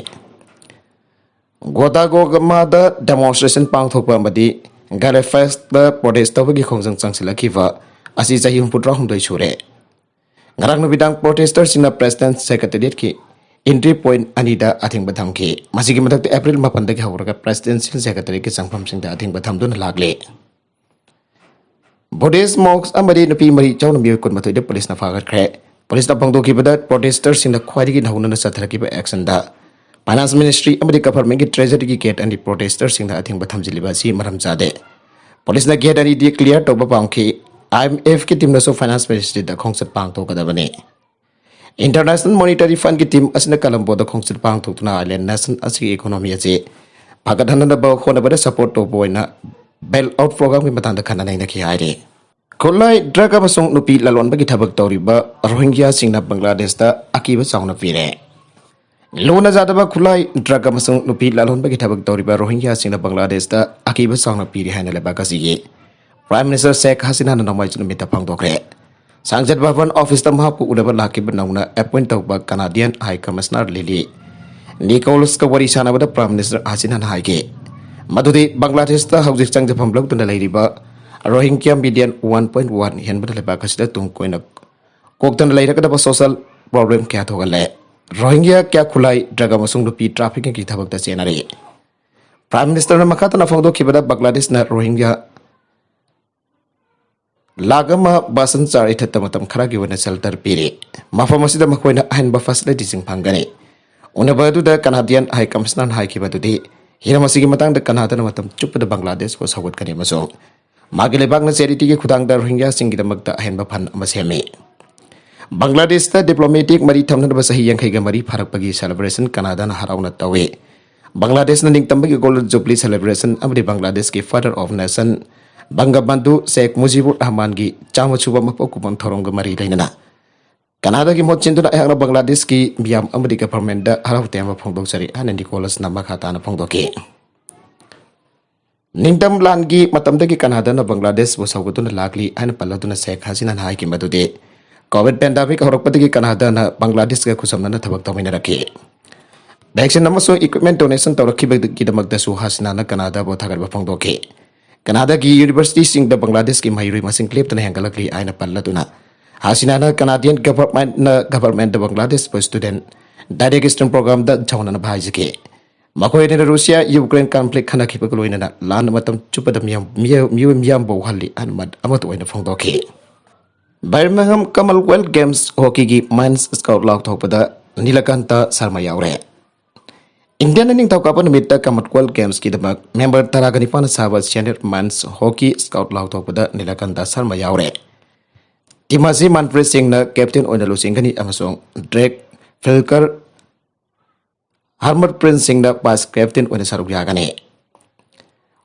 ꯒꯣꯇꯥꯒꯣꯒꯃꯥꯗ demonstration ꯄꯥꯡꯊꯣꯛꯄ ꯑꯃꯗꯤ ꯒꯥꯔꯦꯐꯦꯁꯇ protest ꯇꯧꯕꯒꯤ ꯈꯣꯡꯖꯪ ꯆꯪꯁꯤꯜꯂꯛꯈꯤꯕ ꯑꯁꯤ ꯆꯍꯤ ꯍꯨꯝꯐꯨꯇꯔꯥꯍꯨꯝꯗꯣꯏ ꯁꯨꯔꯦ꯫ ꯉꯔꯥꯡ ꯅꯨꯃꯤꯗꯥꯡ protesterꯁꯤꯡꯅ President Secretariatꯀꯤ entry point ꯑꯅꯤꯗ ꯑꯊꯤꯡꯕ ꯊꯝꯈꯤ꯫ ꯃꯁꯤꯒꯤ ꯃꯊꯛꯇ April ꯃꯥꯄꯟꯗꯒꯤ ꯍꯧꯔꯒ Presidential Secretariatꯀꯤ ꯆꯪꯐꯝꯁꯤꯡꯗ ꯑꯊꯤꯡꯕ ꯊꯝꯗꯨꯅ ꯂꯥꯛꯂꯤ꯫ Buddhist monks ꯑꯃꯗꯤ ꯅꯨꯄꯤ ꯃꯔꯤ ꯌꯥꯎꯅ ꯃꯤꯑꯣꯏ ꯀꯨꯟꯃꯥꯊꯣꯏꯗ ꯄꯨꯂꯤꯁꯅ ꯐꯥꯒꯠꯈ꯭ꯔꯦ꯫ ꯄꯨꯂꯤꯁꯅ ꯐꯣꯡꯗꯣꯛꯈꯤꯕꯗ, ꯄ꯭ꯔꯣꯇꯦꯁꯇꯔꯁꯤꯡꯅ ꯈ꯭ꯋꯥꯏꯗꯒꯤ ꯅꯧꯅꯅ ꯆꯠꯊꯔꯛꯈꯤꯕ ꯑꯦꯛꯁꯟꯗ ꯐꯥꯏꯅꯥꯟꯁ ꯃꯤꯅꯤꯁꯇ꯭ꯔꯤ ꯑꯃꯗꯤ ꯒꯚꯔꯟꯃꯦꯟꯠꯀꯤ ꯇ꯭ꯔꯦꯖꯔꯤꯒꯤ ꯒꯦꯠ ꯑꯅꯤ ꯄ꯭ꯔꯣꯇꯦꯁꯇꯔꯁꯤꯡꯅ ꯑꯊꯤꯡꯕ ꯊꯝꯖꯤꯜꯂꯤꯕ ꯑꯁꯤ ꯃꯔꯝ ꯆꯥꯗꯦ꯫ ꯄꯨꯂꯤꯁꯅ ꯒꯦꯠ ꯑꯅꯤꯗꯤ ꯀ꯭ꯂꯤꯌꯥꯔ ꯇꯧꯕ ꯄꯥꯝꯈꯤ꯫ IMFꯀꯤ ꯇꯤꯝꯅꯁꯨ ꯐꯥꯏꯅꯥꯟꯁ ꯃꯤꯅꯤꯁꯇ꯭ꯔꯤꯗ ꯈꯣꯡꯆꯠ ꯄꯥꯡꯊꯣꯛꯀꯗꯕꯅꯤ꯫ International Monetary Fundꯀꯤ ꯇꯤꯝ ꯑꯁꯤꯅ ꯀꯂꯝꯕꯣꯗ ꯈꯣꯡꯆꯠ ꯄꯥꯡꯊꯣꯛꯇꯨꯅ ꯑꯥꯏꯂꯦꯟ ꯅꯦꯁꯟ ꯑꯁꯤꯒꯤ ꯏꯀꯣꯅꯣꯃꯤ ꯑꯁꯤ ꯐꯒꯠꯍꯟꯅꯕ ꯍꯣꯠꯅꯕꯗ ꯁꯄꯣꯔꯠ ꯇꯧꯕ ꯑꯣꯏꯅ ꯕꯦꯜ ꯑꯥꯎꯠ ꯄ꯭ꯔꯣꯒ꯭ꯔꯥꯝꯒꯤ ꯃꯇꯥꯡꯗ ꯈꯟꯅ ꯅꯩꯅꯈꯤ ꯍꯥꯏꯔꯤ꯫ ꯈꯨꯠꯂꯥꯏ, ꯗ꯭ꯔꯒ ꯑꯃꯁꯨꯡ ꯅꯨꯄꯤ ꯂꯂꯣꯟꯕꯒꯤ ꯊꯕꯛ ꯇꯧꯔꯤꯕ ꯔꯣꯍꯤꯡꯒ꯭ꯌꯥꯁꯤꯡꯅ ꯕꯪꯒ꯭ꯂꯥꯗꯦꯁꯇ ꯑꯀꯤꯕ ꯆꯥꯎꯅ ꯄꯤꯔꯦ꯫ ꯂꯨꯅ ꯆꯥꯗꯕ ꯈꯨꯠꯂꯥꯏ, ꯗ꯭ꯔꯒ ꯑꯃꯁꯨꯡ ꯅꯨꯄꯤ ꯂꯂꯣꯟꯕꯒꯤ ꯊꯕꯛ ꯇꯧꯔꯤꯕ ꯔꯣꯍꯤꯡꯒ꯭ꯌꯥꯁꯤꯡꯅ ꯕꯪꯒ꯭ꯂꯥꯗꯦꯁꯇ ꯑꯀꯤꯕ ꯆꯥꯎꯅ ꯄꯤꯔꯤ ꯍꯥꯏꯅ ꯂꯩꯕꯥꯛ ꯑꯁꯤꯒꯤ ꯄ꯭ꯔꯥꯏꯝ ꯃꯤꯅꯤꯁꯇꯔ ꯁꯦꯈ ꯍꯁꯤꯅꯥꯅ ꯅꯣꯡꯃꯥꯏꯖꯤꯡ ꯅꯨꯃꯤꯠꯇ ꯐꯣꯡꯗꯣꯛꯈ꯭ꯔꯦ꯫ ꯁꯪꯁꯗ ꯚꯕꯟ ꯑꯣꯐꯤꯁꯇ ꯃꯍꯥꯛꯄꯨ ꯎꯅꯕ ꯂꯥꯛꯈꯤꯕ ꯅꯧꯅ ꯑꯦꯄꯣꯏꯟꯠ ꯇꯧꯕ ꯀꯅꯥꯗꯤꯌꯟ ꯍꯥꯏ ꯀꯃꯤꯁꯅꯔ ꯂꯤꯂꯤ ꯅꯤꯀꯣꯂꯁꯀ ꯋꯥꯔꯤ ꯁꯥꯟꯅꯕꯗ ꯄ꯭ꯔꯥꯏꯝ ꯃꯤꯅꯤꯁꯇꯔ ꯍꯁꯤꯅꯥꯅ ꯍꯥꯏꯈꯤ, ꯃꯗꯨꯗꯤ ꯕꯪꯒ꯭ꯂꯥꯗꯦꯁꯇ ꯍꯧꯖꯤꯛ ꯆꯪꯖꯐꯝ ꯂꯧꯗꯨꯅ ꯂꯩꯔꯤꯕ ꯔꯣꯍꯤꯡꯒ꯭ꯌꯥ ꯃꯤꯂꯤꯌꯟ ꯋꯥꯟ ꯄꯣꯏꯟꯠ ꯋꯥꯟ ꯍꯦꯟꯕꯗ ꯂꯩꯕꯥꯛ ꯑꯁꯤꯗ ꯇꯨꯡ ꯀꯣꯏꯅ ꯀꯣꯛꯇꯅ ꯂꯩꯔꯒꯗꯕ ꯁꯣꯁꯤꯌꯦꯜ ꯄ꯭ꯔꯣꯕ꯭ꯂꯦꯝ ꯀꯌꯥ ꯊꯣꯛꯍꯜꯂꯦ꯫ ꯔꯣꯍꯤꯡꯒ꯭ꯌꯥ ꯀꯌꯥ ꯈꯨꯠꯂꯥꯏ, ꯗ꯭ꯔꯒ ꯑꯃꯁꯨꯡ ꯅꯨꯄꯤ ꯇ꯭ꯔꯥꯐꯤꯀꯤꯡꯒꯤ ꯊꯕꯛꯇ ꯆꯦꯟꯅꯔꯤ꯫ ꯄ꯭ꯔꯥꯏꯝ ꯃꯤꯅꯤꯁꯇꯔꯅ ꯃꯈꯥ ꯇꯥꯅ ꯐꯣꯡꯗꯣꯛꯈꯤꯕꯗ, ꯕꯪꯒ꯭ꯂꯥꯗꯦꯁꯅ ꯔꯣꯍꯤꯡꯒ꯭ꯌꯥ ꯂꯥꯈ ꯑꯃ ꯕꯥꯁꯟ ꯆꯥꯔ ꯏꯊꯠꯇ ꯃꯇꯝ ꯈꯔꯒꯤ ꯑꯣꯏꯅ ꯁꯦꯜꯇꯔ ꯄꯤꯔꯤ꯫ ꯃꯐꯝ ꯑꯁꯤꯗ ꯃꯈꯣꯏꯅ ꯑꯍꯦꯟꯕ ꯐꯦꯁꯤꯂꯤꯇꯤꯁꯤꯡ ꯐꯪꯒꯅꯤ꯫ ꯎꯅꯕ ꯑꯗꯨꯗ ꯀꯅꯥꯗꯤꯌꯟ ꯍꯥꯏ ꯀꯃꯤꯁꯅꯔꯅ ꯍꯥꯏꯈꯤꯕ ꯑꯗꯨꯗꯤ, ꯍꯤꯔꯝ ꯑꯁꯤꯒꯤ ꯃꯇꯥꯡꯗ ꯀꯅꯥꯗꯅ ꯃꯇꯝ ꯆꯨꯞꯄꯗ ꯕꯪꯒ꯭ꯂꯥꯗꯦꯁꯄꯨ ꯁꯧꯒꯠꯀꯅꯤ ꯑꯃꯁꯨꯡ ꯃꯥꯒꯤ ꯂꯩꯕꯥꯛꯅ ꯆꯦꯔꯤꯇꯤꯒꯤ ꯈꯨꯠꯊꯥꯡꯗ ꯔꯣꯍꯤꯡꯒ꯭ꯌꯥꯁꯤꯡꯒꯤꯗꯃꯛꯇ ꯑꯍꯦꯟꯕ ꯐꯟ ꯑꯃ ꯁꯦꯝꯃꯤ꯫ ꯕꯪꯒ꯭ꯂꯥꯗꯦꯁꯇ ꯗꯤꯄ꯭ꯂꯣꯃꯦꯇꯤꯛ ꯃꯔꯤ ꯊꯝꯅꯅꯕ ꯆꯍꯤ ꯌꯥꯡꯈꯩꯒ ꯃꯔꯤ ꯐꯥꯔꯛꯄꯒꯤ ꯁꯦꯂꯦꯕ꯭ꯔꯦꯁꯟ ꯀꯅꯥꯗꯥꯅ ꯍꯔꯥꯎꯅ ꯇꯧꯏ꯫ ꯕꯪꯒ꯭ꯂꯥꯗꯦꯁꯅ ꯅꯤꯡꯇꯝꯕꯒꯤ ꯒꯣꯜꯗꯟ ꯖꯨꯕꯂꯤ ꯁꯦꯂꯦꯕ꯭ꯔꯦꯁꯟ ꯑꯃꯗꯤ ꯕꯪꯒ꯭ꯂꯥꯗꯦꯁꯀꯤ ꯐꯥꯗꯔ ꯑꯣꯐ ꯅꯦꯁꯟ ꯕꯪꯒꯕꯟꯙꯨ ꯁꯦꯈ ꯃꯨꯖꯤꯕꯨꯔ ꯔꯍꯃꯥꯟꯒꯤ ꯆꯥꯝꯃ ꯁꯨꯕ ꯃꯄꯣꯛ ꯀꯨꯝꯑꯣꯟ ꯊꯧꯔꯝꯒ ꯃꯔꯤ ꯂꯩꯅꯅ ꯀꯅꯥꯗꯥꯒꯤ ꯃꯍꯨꯠ ꯁꯤꯟꯗꯨꯅ ꯑꯩꯍꯥꯛꯅ ꯕꯪꯒ꯭ꯂꯥꯗꯦꯁꯀꯤ ꯃꯤꯌꯥꯝ ꯑꯃꯗꯤ ꯒꯚꯔꯟꯃꯦꯟꯠꯇ ꯍꯔꯥꯎ ꯇꯌꯥꯝꯕ ꯐꯣꯡꯗꯣꯛꯆꯔꯤ ꯍꯥꯏꯅ ꯅꯤꯀꯣꯂꯁꯅ ꯃꯈꯥ ꯇꯥꯅ ꯐꯣꯡꯗꯣꯛꯈꯤ꯫ ꯅꯤꯡꯇꯝ ꯂꯥꯟꯒꯤ ꯃꯇꯝꯗꯒꯤ ꯀꯅꯥꯗꯥꯅ ꯕꯪꯒ꯭ꯂꯥꯗꯦꯁꯄꯨ ꯁꯧꯒꯠꯇꯨꯅ ꯂꯥꯛꯂꯤ ꯍꯥꯏꯅ ꯄꯜꯂꯗꯨꯅ ꯁꯦꯈ ꯍꯁꯤꯅꯥꯅ ꯍꯥꯏꯈꯤ ꯃꯗꯨꯗꯤ, ꯀꯣꯚꯤꯗ ꯄꯦꯟꯗꯥꯃꯤꯛ ꯍꯧꯔꯛꯄꯗꯒꯤ ꯀꯅꯥꯗꯥꯅ ꯕꯪꯒ꯭ꯂꯥꯗꯦꯁꯀ ꯈꯨꯠꯁꯝꯅꯅ ꯊꯕꯛ ꯇꯧꯃꯤꯟꯅꯔꯛꯈꯤ꯫ ꯚꯦꯛꯁꯤꯟ ꯑꯃꯁꯨꯡ ꯏꯀ꯭ꯋꯤꯞꯃꯦꯟꯠ ꯗꯣꯅꯦꯁꯟ ꯇꯧꯔꯛꯈꯤꯕꯒꯤꯗꯃꯛꯇꯁꯨ ꯍꯁꯤꯅꯥꯅ ꯀꯅꯥꯗꯥꯕꯨ ꯊꯥꯒꯠꯄ ꯐꯣꯡꯗꯣꯛꯈꯤ꯫ ꯀꯅꯥꯗꯥꯒꯤ ꯌꯨꯅꯤꯚꯔꯁꯤꯇꯤꯁꯤꯡꯗ ꯕꯪꯒ꯭ꯂꯥꯗꯦꯁꯀꯤ ꯃꯍꯩꯔꯣꯏ ꯃꯁꯤꯡ ꯂꯦꯞꯇꯅ ꯍꯦꯟꯒꯠꯂꯛꯂꯤ ꯍꯥꯏꯅ ꯄꯜꯂꯗꯨꯅ, ꯍꯁꯤꯅꯥꯅ ꯀꯅꯥꯗꯤꯌꯟ ꯒꯚꯔꯟꯃꯦꯟꯠꯅ ꯒꯚꯔꯟꯃꯦꯟꯠꯇ ꯕꯪꯒ꯭ꯂꯥꯗꯦꯁꯄꯨ ꯁ꯭ꯇꯨꯗꯦꯟꯠ ꯗꯥꯏꯔꯦꯛꯠ ꯁ꯭ꯇ꯭ꯔꯤꯝ ꯄ꯭ꯔꯣꯒ꯭ꯔꯥꯝꯗ ꯆꯥꯎꯅꯅꯕ ꯍꯥꯏꯖꯈꯤ꯫ ꯃꯈꯣꯏ ꯑꯅꯤꯅ ꯔꯨꯁꯤꯌꯥ ꯌꯨꯀ꯭ꯔꯦꯟ ꯀꯟꯐ꯭ꯂꯤꯛ ꯈꯟꯅꯈꯤꯕꯒ ꯂꯣꯏꯅꯅ ꯂꯥꯟ ꯃꯇꯝ ꯆꯨꯞꯄꯗ ꯃꯤꯌꯥꯝ ꯃꯤꯑꯣꯏ ꯃꯤꯑꯣꯏ ꯃꯤꯌꯥꯝꯕꯨ ꯍꯜꯂꯤ ꯍꯥꯏꯅ ꯃꯠ ꯑꯃꯠꯇ ꯑꯣꯏꯅ ꯐꯣꯡꯗꯣꯛꯈꯤ꯫ ꯕꯔꯃꯤꯡꯍꯝ ꯀꯃꯟꯋꯦꯜꯊ ꯒꯦꯝꯁ ꯍꯣꯀꯤꯒꯤ ꯃꯦꯟꯁ ꯁ꯭ꯀꯥꯎꯠ ꯂꯥꯎꯊꯣꯛꯄꯗ ꯅꯤꯂꯀꯥꯟꯇ ꯁꯔꯃ ꯌꯥꯎꯔꯦ꯫ ꯏꯟꯗꯤꯌꯥꯟ ꯅꯤꯡꯊꯧꯀꯥꯕ ꯅꯨꯃꯤꯠꯇ ꯀꯃꯟꯋꯦꯜꯊ ꯒꯦꯝꯁꯀꯤꯗꯃꯛ ꯃꯦꯝꯕꯔ ꯇꯔꯥꯒ ꯅꯤꯄꯥꯟꯅ ꯁꯥꯕ ꯁꯦꯅꯤꯌꯔ ꯃꯦꯟꯁ ꯍꯣꯀꯤ ꯁ꯭ꯀꯥꯎꯠ ꯂꯥꯎꯊꯣꯛꯄꯗ ꯅꯤꯂꯀꯥꯟꯇ ꯁꯔꯃ ꯌꯥꯎꯔꯦ꯫ ꯇꯤꯝ ꯑꯁꯤ ꯃꯟꯄ꯭ꯔꯤꯠ ꯁꯤꯡꯅ ꯀꯦꯞꯇꯦꯟ ꯑꯣꯏꯅ ꯂꯨꯆꯤꯡꯒꯅꯤ ꯑꯃꯁꯨꯡ ꯗ꯭ꯔꯦꯛ ꯐꯤꯜꯀꯔ, ꯍꯔꯃꯟꯄ꯭ꯔꯤꯠ ꯁꯤꯡꯅ ꯚꯥꯏꯁ ꯀꯦꯞꯇꯦꯟ ꯑꯣꯏꯅ ꯁꯔꯨꯛ ꯌꯥꯒꯅꯤ꯫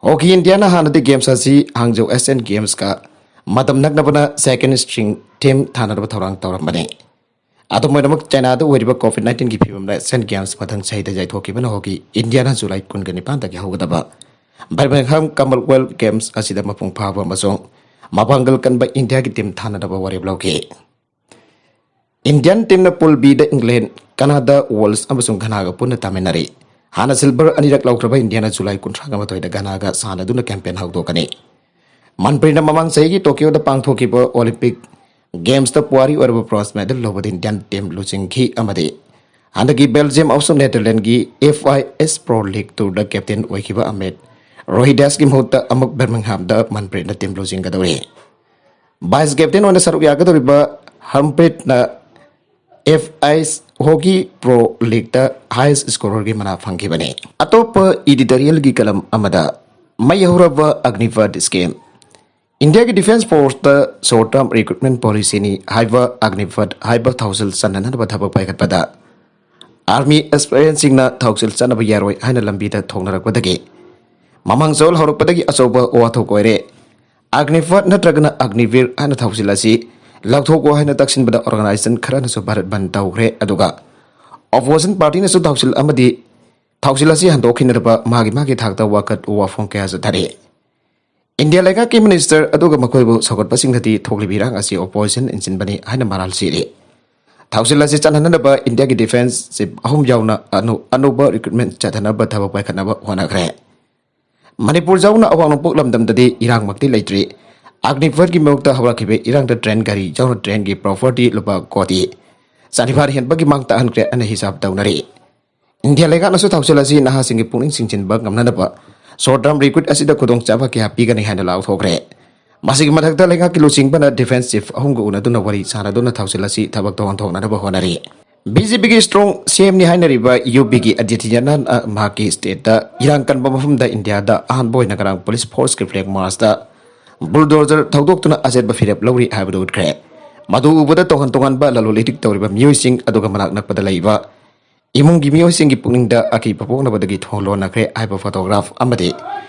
ꯍꯣꯀꯤ ꯏꯟꯗꯤꯌꯥꯅ ꯍꯥꯟꯅꯗꯤ ꯒꯦꯝꯁ ꯑꯁꯤ ꯍꯥꯡꯖꯧ ꯑꯦꯁꯤꯌꯥꯟ ꯒꯦꯝꯁꯀ ꯃꯇꯝ ꯅꯛꯅꯕꯅ ꯁꯦꯀꯦꯟ ꯁ꯭ꯇ꯭ꯔꯤꯡ ꯇꯤꯝ ꯊꯥꯅꯅꯕ ꯊꯧꯔꯥꯡ ꯇꯧꯔꯝꯕꯅꯤ꯫ ꯑꯗꯨꯝ ꯑꯣꯏꯅꯃꯛ, ꯆꯥꯏꯅꯥꯗ ꯑꯣꯏꯔꯤꯕ ꯀꯣꯚꯤꯗ ꯅꯥꯏꯟꯇꯤꯟꯒꯤ ꯐꯤꯕꯝꯅ ꯑꯦꯁꯤꯌꯥꯟ ꯒꯦꯝꯁ ꯃꯊꯪ ꯆꯍꯤꯗ ꯌꯩꯊꯣꯛꯈꯤꯕꯅ ꯍꯣꯀꯤ ꯏꯟꯗꯤꯌꯥꯅ ꯖꯨꯂꯥꯏ ꯀꯨꯟꯒ ꯅꯤꯄꯥꯟꯗꯒꯤ ꯍꯧꯒꯗꯕ ꯕꯔꯃꯤꯡꯍꯝ ꯀꯃꯟꯋꯦꯜꯊ ꯒꯦꯝꯁ ꯑꯁꯤꯗ ꯃꯄꯨꯡ ꯐꯥꯕ ꯑꯃꯁꯨꯡ ꯃꯄꯥꯡꯒꯜ ꯀꯟꯕ ꯏꯟꯗꯤꯌꯥꯒꯤ ꯇꯤꯝ ꯊꯥꯅꯅꯕ ꯋꯥꯔꯦꯞ ꯂꯧꯈꯤ꯫ ꯏꯟꯗꯤꯌꯟ ꯇꯤꯝꯅ ꯄꯨꯜ ꯕꯤꯗ ꯏꯪꯂꯦꯟ, ꯀꯅꯥꯗꯥ, ꯋꯦꯜꯁ ꯑꯃꯁꯨꯡ ꯘꯅꯥꯒ ꯄꯨꯟꯅ ꯇꯥꯃꯤꯟꯅꯔꯤ꯫ ꯍꯥꯟꯅ ꯁꯤꯜꯚꯔ ꯑꯅꯤꯔꯛ ꯂꯧꯈ꯭ꯔꯕ ꯏꯟꯗꯤꯌꯥꯅ ꯖꯨꯂꯥꯏ ꯀꯨꯟꯊ꯭ꯔꯥꯒ ꯃꯥꯊꯣꯏꯗ ꯘꯅꯥꯒ ꯁꯥꯟꯅꯗꯨꯅ ꯀꯦꯝꯄꯦꯟ ꯍꯧꯗꯣꯛꯀꯅꯤ꯫ ꯃꯟꯄ꯭ꯔꯤꯠꯅ ꯃꯃꯥꯡ ꯆꯍꯤꯒꯤ ꯇꯣꯀꯤꯌꯣꯗ ꯄꯥꯡꯊꯣꯛꯈꯤꯕ ꯑꯣꯂꯤꯝꯄꯤꯛ ꯒꯦꯝꯁꯇ ꯄꯨꯋꯥꯔꯤ ꯑꯣꯏꯔꯕ ꯕ꯭ꯔꯣꯟꯖ ꯃꯦꯗꯜ ꯂꯧꯕꯗ ꯏꯟꯗꯤꯌꯟ ꯇꯤꯝ ꯂꯨꯆꯤꯡꯈꯤ ꯑꯃꯗꯤ ꯍꯟꯗꯛꯀꯤ ꯕꯦꯜꯖꯤꯌꯝ ꯑꯃꯁꯨꯡ ꯅꯦꯗꯔꯂꯦꯟꯗꯒꯤ ꯑꯦꯐ ꯑꯥꯏ ꯑꯦꯁ ꯄ꯭ꯔꯣ ꯂꯤꯒ ꯇꯨꯔꯗ ꯀꯦꯞꯇꯦꯟ ꯑꯣꯏꯈꯤꯕ ꯑꯃꯦꯠ ꯔꯣꯍꯤꯗꯥꯁꯀꯤ ꯃꯍꯨꯠꯇ ꯑꯃꯨꯛ ꯕꯔꯃꯤꯡꯍꯥꯝꯗ ꯃꯟꯄ꯭ꯔꯤꯠꯅ ꯇꯤꯝ ꯂꯨꯆꯤꯡꯒꯗꯧꯔꯤ꯫ ꯚꯥꯏꯁ ꯀꯦꯞꯇꯦꯟ ꯑꯣꯏꯅ ꯁꯔꯨꯛ ꯌꯥꯒꯗꯧꯔꯤꯕ ꯍꯔꯃꯟꯄ꯭ꯔꯤꯠꯅ ꯑꯦꯐ ꯑꯥꯏ ꯑꯦꯁ ꯍꯣꯀꯤ ꯄ꯭ꯔꯣ ꯂꯤꯒꯇ ꯍꯥꯏꯌꯦꯁ ꯁ꯭ꯀꯣꯔꯔꯒꯤ ꯃꯅꯥ ꯐꯪꯈꯤꯕꯅꯤ꯫ ꯑꯇꯣꯞꯄ ꯏꯗꯤꯇꯣꯔꯤꯌꯦꯜꯒꯤ ꯀꯂꯝ ꯑꯃꯗ, ꯃꯩ ꯍꯧꯔꯕ ꯑꯒꯅꯤꯄꯊ ꯁ꯭ꯀꯤꯝ꯫ ꯏꯟꯗꯤꯌꯥꯒꯤ ꯗꯤꯐꯦꯟꯁ ꯐꯣꯔꯁꯇ ꯁꯣꯔꯠ ꯇꯔꯝ ꯔꯤꯀ꯭ꯔꯨꯠꯃꯦꯟ ꯄꯣꯂꯤꯁꯤꯅꯤ ꯍꯥꯏꯕ ꯑꯒꯅꯤꯄꯊ ꯍꯥꯏꯕ ꯊꯧꯁꯤꯜ ꯆꯠꯅꯅꯕ ꯊꯕꯛ ꯄꯥꯏꯈꯠꯄꯗ ꯑꯥꯔꯃꯤ ꯑꯦꯁꯄꯤꯔꯦꯟꯁꯤꯡꯅ ꯊꯧꯁꯤꯜ ꯆꯠꯅꯕ ꯌꯥꯔꯣꯏ ꯍꯥꯏꯅ ꯂꯝꯕꯤꯗ ꯊꯣꯛꯅꯔꯛꯄꯗꯒꯤ ꯃꯃꯥꯡ ꯆꯌꯣꯜ ꯍꯧꯔꯛꯄꯗꯒꯤ ꯑꯆꯧꯕ ꯋꯥꯊꯣꯛ ꯑꯣꯏꯔꯦ꯫ ꯑꯒꯅꯤꯄꯊ ꯅꯠꯇ꯭ꯔꯒꯅ ꯑꯒꯅꯤꯕꯤꯔ ꯍꯥꯏꯅ ꯊꯧꯁꯤꯜ ꯑꯁꯤ ꯂꯧꯊꯣꯛꯎ ꯍꯥꯏꯅ ꯇꯛꯁꯤꯟꯕꯗ ꯑꯣꯔꯒꯅꯥꯏꯖꯦꯁꯟ ꯈꯔꯅꯁꯨ ꯚꯥꯔꯠ ꯕꯟꯗ ꯇꯧꯈ꯭ꯔꯦ, ꯑꯗꯨꯒ ꯑꯣꯄꯣꯖꯤꯁꯟ ꯄꯥꯔꯇꯤꯅꯁꯨ ꯊꯧꯁꯤꯜ ꯑꯃꯗꯤ ꯊꯧꯁꯤꯜ ꯑꯁꯤ ꯍꯟꯗꯣꯛꯈꯤꯅꯅꯕ ꯃꯥꯒꯤ ꯃꯥꯒꯤ ꯊꯥꯛꯇ ꯋꯥꯀꯠ ꯋꯥꯐꯣꯡ ꯀꯌꯥ ꯆꯠꯊꯔꯤ꯫ ꯏꯟꯗꯤꯌꯥ ꯂꯩꯉꯥꯛꯀꯤ ꯃꯤꯅꯤꯁꯇꯔ ꯑꯗꯨꯒ ꯃꯈꯣꯏꯕꯨ ꯁꯧꯒꯠꯄꯁꯤꯡꯅꯗꯤ ꯊꯣꯛꯂꯤꯕ ꯏꯔꯥꯡ ꯑꯁꯤ ꯑꯣꯄꯣꯖꯤꯁꯟ ꯏꯟꯁꯤꯟꯕꯅꯤ ꯍꯥꯏꯅ ꯃꯔꯥꯜ ꯁꯤꯔꯤ꯫ ꯊꯧꯁꯤꯜ ꯑꯁꯤ ꯆꯠꯍꯟꯅꯅꯕ ꯏꯟꯗꯤꯌꯥꯒꯤ ꯗꯤꯐꯦꯟꯁ ꯆꯤꯐ ꯑꯍꯨꯝ ꯌꯥꯎꯅ ꯑꯅꯧ-, ꯑꯅꯧꯕ ꯔꯤꯀ꯭ꯔꯨꯠꯃꯦꯟ ꯆꯠꯊꯅꯕ ꯊꯕꯛ ꯄꯥꯏꯈꯠꯅꯕ ꯍꯣꯠꯅꯈ꯭ꯔꯦ꯫ ꯃꯅꯤꯄꯨꯔ ꯌꯥꯎꯅ ꯑꯋꯥꯡ ꯅꯣꯡꯄꯣꯛ ꯂꯝꯗꯝꯗꯗꯤ ꯏꯔꯥꯡꯃꯛꯇꯤ ꯂꯩꯇ꯭ꯔꯤ꯫ ꯑꯒꯅꯤꯄꯊꯀꯤ ꯃꯥꯌꯣꯛꯇ ꯍꯧꯔꯛꯈꯤꯕ ꯏꯔꯥꯡꯗ ꯇ꯭ꯔꯦꯟ ꯒꯥꯔꯤ ꯌꯥꯎꯅ ꯇ꯭ꯔꯦꯟꯒꯤ ꯄ꯭ꯔꯣꯄꯔꯇꯤ ꯂꯨꯄꯥ ꯀꯣꯇꯤ ꯆꯅꯤꯄꯥꯟ ꯍꯦꯟꯕꯒꯤ ꯃꯥꯡ ꯇꯥꯛꯍꯟꯈ꯭ꯔꯦ ꯍꯥꯏꯅ ꯍꯤꯁꯥꯕ ꯇꯧꯅꯔꯤ꯫ ꯏꯟꯗꯤꯌꯥ ꯂꯩꯉꯥꯛꯅꯁꯨ ꯊꯧꯁꯤꯜ ꯑꯁꯤ ꯅꯍꯥꯁꯤꯡꯒꯤ ꯄꯨꯛꯅꯤꯡ ꯆꯤꯡꯁꯤꯟꯕ ꯉꯝꯅꯅꯕ short term recruit ꯑꯁꯤꯗ ꯈꯨꯗꯣꯡꯆꯥꯕ ꯀꯌꯥ ꯄꯤꯒꯅꯤ ꯍꯥꯏꯅ ꯂꯥꯎꯊꯣꯛꯈ꯭ꯔꯦ꯫ ꯃꯁꯤꯒꯤ ꯃꯊꯛꯇ ꯂꯩꯉꯥꯛꯀꯤ ꯂꯨꯆꯤꯡꯕꯅ defence chief ꯑꯍꯨꯝꯒ ꯎꯅꯗꯨꯅ ꯋꯥꯔꯤ ꯁꯥꯟꯅꯗꯨꯅ ꯊꯧꯁꯤꯜ ꯑꯁꯤ ꯊꯕꯛ ꯊꯧꯍꯟ ꯊꯣꯛꯅꯅꯕ ꯍꯣꯠꯅꯔꯤ꯫ ꯕꯤ ꯖꯦ ꯄꯤꯒꯤ strong C M ꯅꯤ ꯍꯥꯏꯅꯔꯤꯕ ꯌꯨ ꯄꯤꯒꯤ ꯑꯗꯤꯇꯤꯌꯥꯅꯟ ꯃꯍꯥꯛꯀꯤ stateꯇ ꯏꯔꯥꯡ ꯀꯟꯕ ꯃꯐꯝꯗ ꯏꯟꯗꯤꯌꯥꯗ ꯑꯍꯥꯟꯕ ꯑꯣꯏꯅ ꯉꯔꯥꯡ police forceꯀꯤ flag marchꯇ bulldozer ꯊꯧꯗꯣꯛꯇꯨꯅ ꯑꯆꯦꯠꯄ ꯐꯤꯔꯦꯞ ꯂꯧꯔꯤ ꯍꯥꯏꯕꯗꯨ ꯎꯠꯈ꯭ꯔꯦ꯫ ꯃꯗꯨ ꯎꯕꯗ ꯇꯣꯉꯥꯟ ꯇꯣꯉꯥꯟꯕ ꯂꯂꯣꯟ ꯏꯇꯤꯛ ꯇꯧꯔꯤꯕ ꯃꯤꯑꯣꯏꯁꯤꯡ ꯑꯗꯨꯒ ꯃꯅꯥꯛ ꯅꯛꯄꯗ ꯂꯩꯕ ꯏꯃꯨꯡꯒꯤ ꯃꯤꯑꯣꯏꯁꯤꯡꯒꯤ ꯄꯨꯛꯅꯤꯡꯗ ꯑꯀꯤꯕ ꯄꯣꯛꯅꯕꯗꯒꯤ ꯊꯣꯡ ꯂꯣꯟꯅꯈ꯭ꯔꯦ ꯍꯥꯏꯕ photograph ꯑꯃꯗꯤ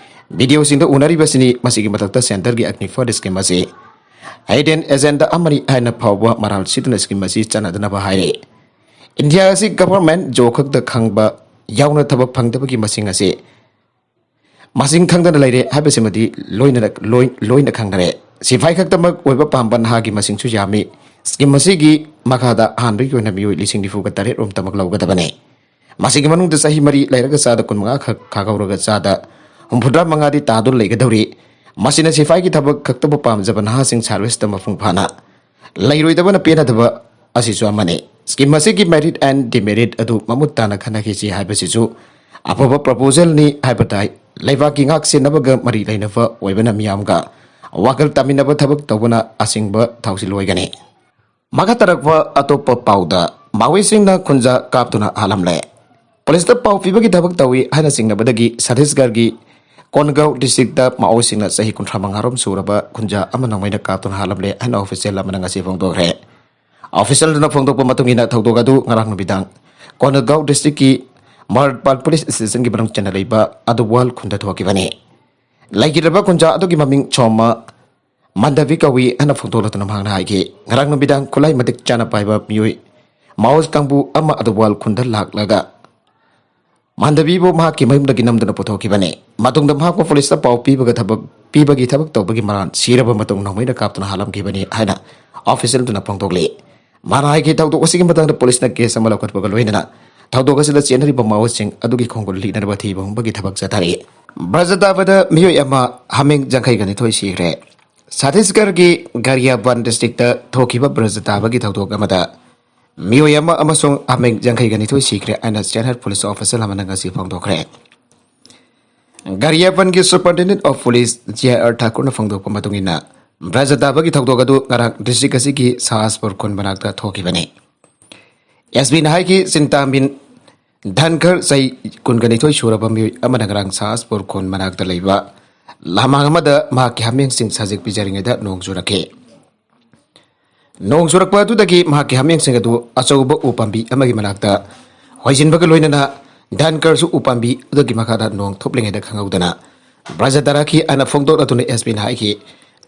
videoꯁꯤꯡꯗ ꯎꯅꯔꯤꯕꯁꯤꯅꯤ꯫ ꯃꯁꯤꯒꯤ ꯃꯊꯛꯇ centreꯒꯤ Agni Fund scheme ꯑꯁꯤ hidden agenda ꯑꯃꯅꯤ ꯍꯥꯏꯅ ꯐꯥꯎꯕ ꯃꯔꯥꯜ ꯁꯤꯗꯨꯅ scheme ꯑꯁꯤ ꯆꯠꯅꯗꯅꯕ ꯍꯥꯏꯔꯤ꯫ ꯏꯟꯗꯤꯌꯥ ꯑꯁꯤ government job ꯈꯛꯇ ꯈꯪꯕ ꯌꯥꯎꯅ ꯊꯕꯛ ꯐꯪꯗꯕꯒꯤ ꯃꯁꯤꯡ ꯑꯁꯤ ꯃꯁꯤꯡ ꯈꯪꯗꯅ ꯂꯩꯔꯦ ꯍꯥꯏꯕꯁꯤꯃꯗꯤ ꯂꯣꯏꯅ, ꯂꯣꯏ-, ꯂꯣꯏꯅ ꯈꯪꯅꯔꯦ꯫ ꯁꯤꯐꯥꯏ ꯈꯛꯇꯃꯛ ꯑꯣꯏꯕ ꯄꯥꯝꯕ ꯅꯍꯥꯒꯤ ꯃꯁꯤꯡꯁꯨ ꯌꯥꯝꯃꯤ꯫ Scheme ꯑꯁꯤꯒꯤ ꯃꯈꯥꯗ ꯑꯍꯥꯟꯕꯒꯤ ꯑꯣꯏꯅ ꯃꯤꯑꯣꯏ ꯂꯤꯁꯤꯡ ꯅꯤꯐꯨꯒ ꯇꯔꯦꯠ ꯔꯣꯝꯇꯃꯛ ꯂꯧꯒꯗꯕꯅꯤ꯫ ꯃꯁꯤꯒꯤ ꯃꯅꯨꯡꯗ ꯆꯍꯤ ꯃꯔꯤ ꯂꯩꯔꯒ ꯆꯥꯗ ꯀꯨꯟꯃꯉꯥ ꯈꯛ ꯈꯥꯒꯧꯔꯒ ꯆꯥꯗ ꯍꯨꯝꯐꯨꯇꯔꯥ ꯃꯉꯥꯗꯤ ꯇꯥꯗꯨꯅ ꯂꯩꯒꯗꯧꯔꯤ꯫ ꯃꯁꯤꯅ ꯁꯤꯐꯥꯏꯒꯤ ꯊꯕꯛ ꯈꯛꯇꯕꯨ ꯄꯥꯝꯖꯕ ꯅꯍꯥꯁꯤꯡ serviceꯇ ꯃꯄꯨꯡ ꯐꯥꯅ ꯂꯩꯔꯣꯏꯗꯕꯅ ꯄꯦꯟꯅꯗꯕ ꯑꯁꯤꯁꯨ ꯑꯃꯅꯤ꯫ Scheme ꯑꯁꯤꯒꯤ merit and demerit ꯑꯗꯨ ꯃꯃꯨꯠ ꯇꯥꯅ ꯈꯟꯅꯈꯤꯁꯤ ꯍꯥꯏꯕꯁꯤꯁꯨ ꯑꯐꯕ proposalꯅꯤ ꯍꯥꯏꯕ ꯇꯥꯏ꯫ ꯂꯩꯕꯥꯛꯀꯤ ꯉꯥꯛ ꯁꯦꯟꯅꯕꯒ ꯃꯔꯤ ꯂꯩꯅꯕ ꯑꯣꯏꯕꯅ ꯃꯤꯌꯥꯝꯒ ꯋꯥꯈꯜ ꯇꯥꯃꯤꯟꯅꯕ ꯊꯕꯛ ꯇꯧꯕꯅ ꯑꯁꯤꯡꯕ ꯊꯧꯁꯤꯜ ꯑꯣꯏꯒꯅꯤ꯫ ꯃꯈꯥ ꯇꯥꯔꯛꯄ ꯑꯇꯣꯞꯄ ꯄꯥꯎꯗ, ꯃꯥꯑꯣꯏꯁꯤꯡꯅ ꯈꯨꯟꯖꯥ ꯀꯥꯞꯇꯨꯅ ꯍꯥꯠꯂꯝꯂꯦ꯫ Policeꯇ ꯄꯥꯎ ꯄꯤꯕꯒꯤ ꯊꯕꯛ ꯇꯧꯏ ꯍꯥꯏꯅ ꯆꯤꯡꯅꯕꯗꯒꯤ ꯁꯠꯇꯤꯁꯒꯔꯒꯤ ꯀꯣꯟꯒꯥꯎ districtꯇ ꯃꯥꯑꯣꯏꯁꯤꯡꯅ ꯆꯍꯤ ꯀꯨꯟꯊ꯭ꯔꯥ ꯃꯉꯥ ꯔꯣꯝ ꯁꯨꯔꯕ ꯈꯨꯟꯖꯥ ꯑꯃ ꯅꯣꯡꯃꯩꯅ ꯀꯥꯞꯇꯨꯅ ꯍꯥꯠꯂꯝꯂꯦ ꯍꯥꯏꯅ official ꯑꯃꯅ ꯉꯁꯤ ꯐꯣꯡꯗꯣꯛꯈ꯭ꯔꯦ꯫ Officialꯗꯨꯅ ꯐꯣꯡꯗꯣꯛꯄ ꯃꯇꯨꯡ ꯏꯟꯅ ꯊꯧꯗꯣꯛ ꯑꯗꯨ ꯉꯔꯥꯡ ꯅꯨꯃꯤꯗꯥꯡ ꯀꯣꯟꯒꯥꯎ districtꯀꯤ ꯃꯔꯠꯄꯥꯜ police stationꯒꯤ ꯃꯅꯨꯡ ꯆꯟꯅ ꯂꯩꯕ ꯑꯗꯨꯋꯥꯜ ꯈꯨꯟꯗ ꯊꯣꯛꯈꯤꯕꯅꯤ꯫ ꯂꯩꯈꯤꯗ꯭ꯔꯕ ꯈꯨꯟꯖꯥ ꯑꯗꯨꯒꯤ ꯃꯃꯤꯡ ꯁꯣꯃ ꯃꯟꯗꯕꯤ ꯀꯧꯏ ꯍꯥꯏꯅ ꯐꯣꯡꯗꯣꯛꯂꯗꯨꯅ ꯃꯍꯥꯛꯅ ꯍꯥꯏꯈꯤ꯫ ꯉꯔꯥꯡ ꯅꯨꯃꯤꯗꯥꯡ ꯈꯨꯠꯂꯥꯏ ꯃꯇꯤꯛ ꯆꯥꯅ ꯄꯥꯏꯕ ꯃꯤꯑꯣꯏ ꯃꯥꯑꯣꯁ ꯀꯥꯡꯕꯨ ꯑꯃ ꯑꯗꯨꯋꯥꯜ ꯈꯨꯟꯗ ꯂꯥꯛꯂꯒ ꯃꯥꯟꯗꯕꯤꯕꯨ ꯃꯍꯥꯛꯀꯤ ꯃꯌꯨꯝꯗꯒꯤ ꯅꯝꯗꯨꯅ ꯄꯨꯊꯣꯛꯈꯤꯕꯅꯤ꯫ ꯃꯇꯨꯡꯗ ꯃꯍꯥꯛꯄꯨ policeꯇ ꯄꯥꯎ ꯄꯤꯕꯒ ꯊꯕꯛ, ꯄꯤꯕꯒꯤ ꯊꯕꯛ ꯇꯧꯕꯒꯤ ꯃꯔꯥꯜ ꯁꯤꯔꯕ ꯃꯇꯨꯡ ꯅꯣꯡꯃꯩꯅ ꯀꯥꯞꯇꯨꯅ ꯍꯥꯠꯂꯝꯈꯤꯕꯅꯤ ꯍꯥꯏꯅ officialꯗꯨꯅ ꯐꯣꯡꯗꯣꯛꯂꯤ꯫ ꯃꯥꯅ ꯍꯥꯏꯈꯤ, ꯊꯧꯗꯣꯛ ꯑꯁꯤꯒꯤ ꯃꯇꯥꯡꯗ policeꯅ case ꯑꯃ ꯂꯧꯈꯠꯄꯒ ꯂꯣꯏꯅꯅ ꯊꯧꯗꯣꯛ ꯑꯁꯤꯗ ꯆꯦꯟꯅꯔꯤꯕ ꯃꯥꯑꯣꯁꯤꯡ ꯑꯗꯨꯒꯤ ꯈꯣꯡꯒꯨꯜ ꯂꯤꯛꯅꯅꯕ ꯊꯤꯕ ꯍꯨꯝꯕꯒꯤ ꯊꯕꯛ ꯆꯠꯊꯔꯤ꯫ ꯕ꯭ꯔꯖꯇꯥꯕꯗ ꯃꯤꯑꯣꯏ ꯑꯃ ꯍꯥꯃꯦꯡ ꯌꯥꯡꯈꯩꯒ ꯅꯤꯊꯣꯏ ꯁꯤꯈ꯭ꯔꯦ꯫ ꯁꯠꯇꯤꯁꯒꯔꯒꯤ ꯒꯥꯔꯤꯌꯥꯕꯥꯟ districtꯇ ꯊꯣꯛꯈꯤꯕ ꯕ꯭ꯔꯖꯇꯥꯕꯒꯤ ꯊꯧꯗꯣꯛ ꯑꯃꯗ ꯃꯤꯑꯣꯏ ꯑꯃ ꯑꯃꯁꯨꯡ ꯍꯥꯃꯦꯡ ꯌꯥꯡꯈꯩꯒ ꯅꯤꯊꯣꯏ ꯁꯤꯈ꯭ꯔꯦ ꯍꯥꯏꯅ ꯆꯦꯟꯍꯠ ꯄꯨꯂꯤꯁ ꯑꯣꯐꯤꯁꯔ ꯑꯃꯅ ꯉꯁꯤ ꯐꯣꯡꯗꯣꯛꯈ꯭ꯔꯦ꯫ ꯒꯥꯔꯤꯌꯥꯕꯟꯒꯤ Superintendent of Police J R ꯊꯥꯀꯨꯔꯅ ꯐꯣꯡꯗꯣꯛꯄ ꯃꯇꯨꯡ ꯏꯟꯅ, ꯕ꯭ꯔꯖ ꯇꯥꯕꯒꯤ ꯊꯧꯗꯣꯛ ꯑꯗꯨ ꯉꯔꯥꯡ ꯗꯤꯁꯇ꯭ꯔꯤꯛ ꯑꯁꯤꯒꯤ ꯁꯍꯥꯖꯄꯨꯔ ꯈꯨꯟ ꯃꯅꯥꯛꯇ ꯊꯣꯛꯈꯤꯕꯅꯤ꯫ ꯑꯦꯁ ꯄꯤꯅ ꯍꯥꯏꯈꯤ, ꯆꯤꯟꯇꯥꯃꯤꯟ ꯙꯟꯈꯔ, ꯆꯍꯤ ꯀꯨꯟꯒꯅꯤꯊꯣꯏ ꯁꯨꯔꯕ ꯃꯤꯑꯣꯏ ꯑꯃꯅ ꯉꯔꯥꯡ ꯁꯍꯥꯖꯄꯨꯔ ꯈꯨꯟ ꯃꯅꯥꯛꯇ ꯂꯩꯕ ꯂꯃꯥꯡ ꯑꯃꯗ ꯃꯍꯥꯛꯀꯤ ꯍꯥꯃꯦꯡꯁꯤꯡ ꯁꯖꯤꯛ ꯄꯤꯖꯔꯤꯉꯩꯗ ꯅꯣꯡ ꯆꯨꯔꯛꯈꯤ꯫ ꯅꯣꯡ ꯆꯨꯔꯛꯄ ꯑꯗꯨꯗꯒꯤ ꯃꯍꯥꯛꯀꯤ ꯍꯥꯃꯦꯡꯁꯤꯡ ꯑꯗꯨ ꯑꯆꯧꯕ ꯎ ꯄꯥꯝꯕꯤ ꯑꯃꯒꯤ ꯃꯅꯥꯛꯇ ꯍꯣꯏꯖꯤꯟꯕꯒ ꯂꯣꯏꯅꯅ ꯙꯟꯀꯔꯁꯨ ꯎ ꯄꯥꯝꯕꯤ ꯑꯗꯨꯒꯤ ꯃꯈꯥꯗ ꯅꯣꯡ ꯊꯨꯞꯂꯤꯉꯩꯗ ꯈꯪꯍꯧꯗꯅ ꯕ꯭ꯔꯖ ꯇꯥꯔꯛꯈꯤ ꯍꯥꯏꯅ ꯐꯣꯡꯗꯣꯛꯂꯗꯨꯅ ꯑꯦꯁ ꯄꯤꯅ ꯍꯥꯏꯈꯤ꯫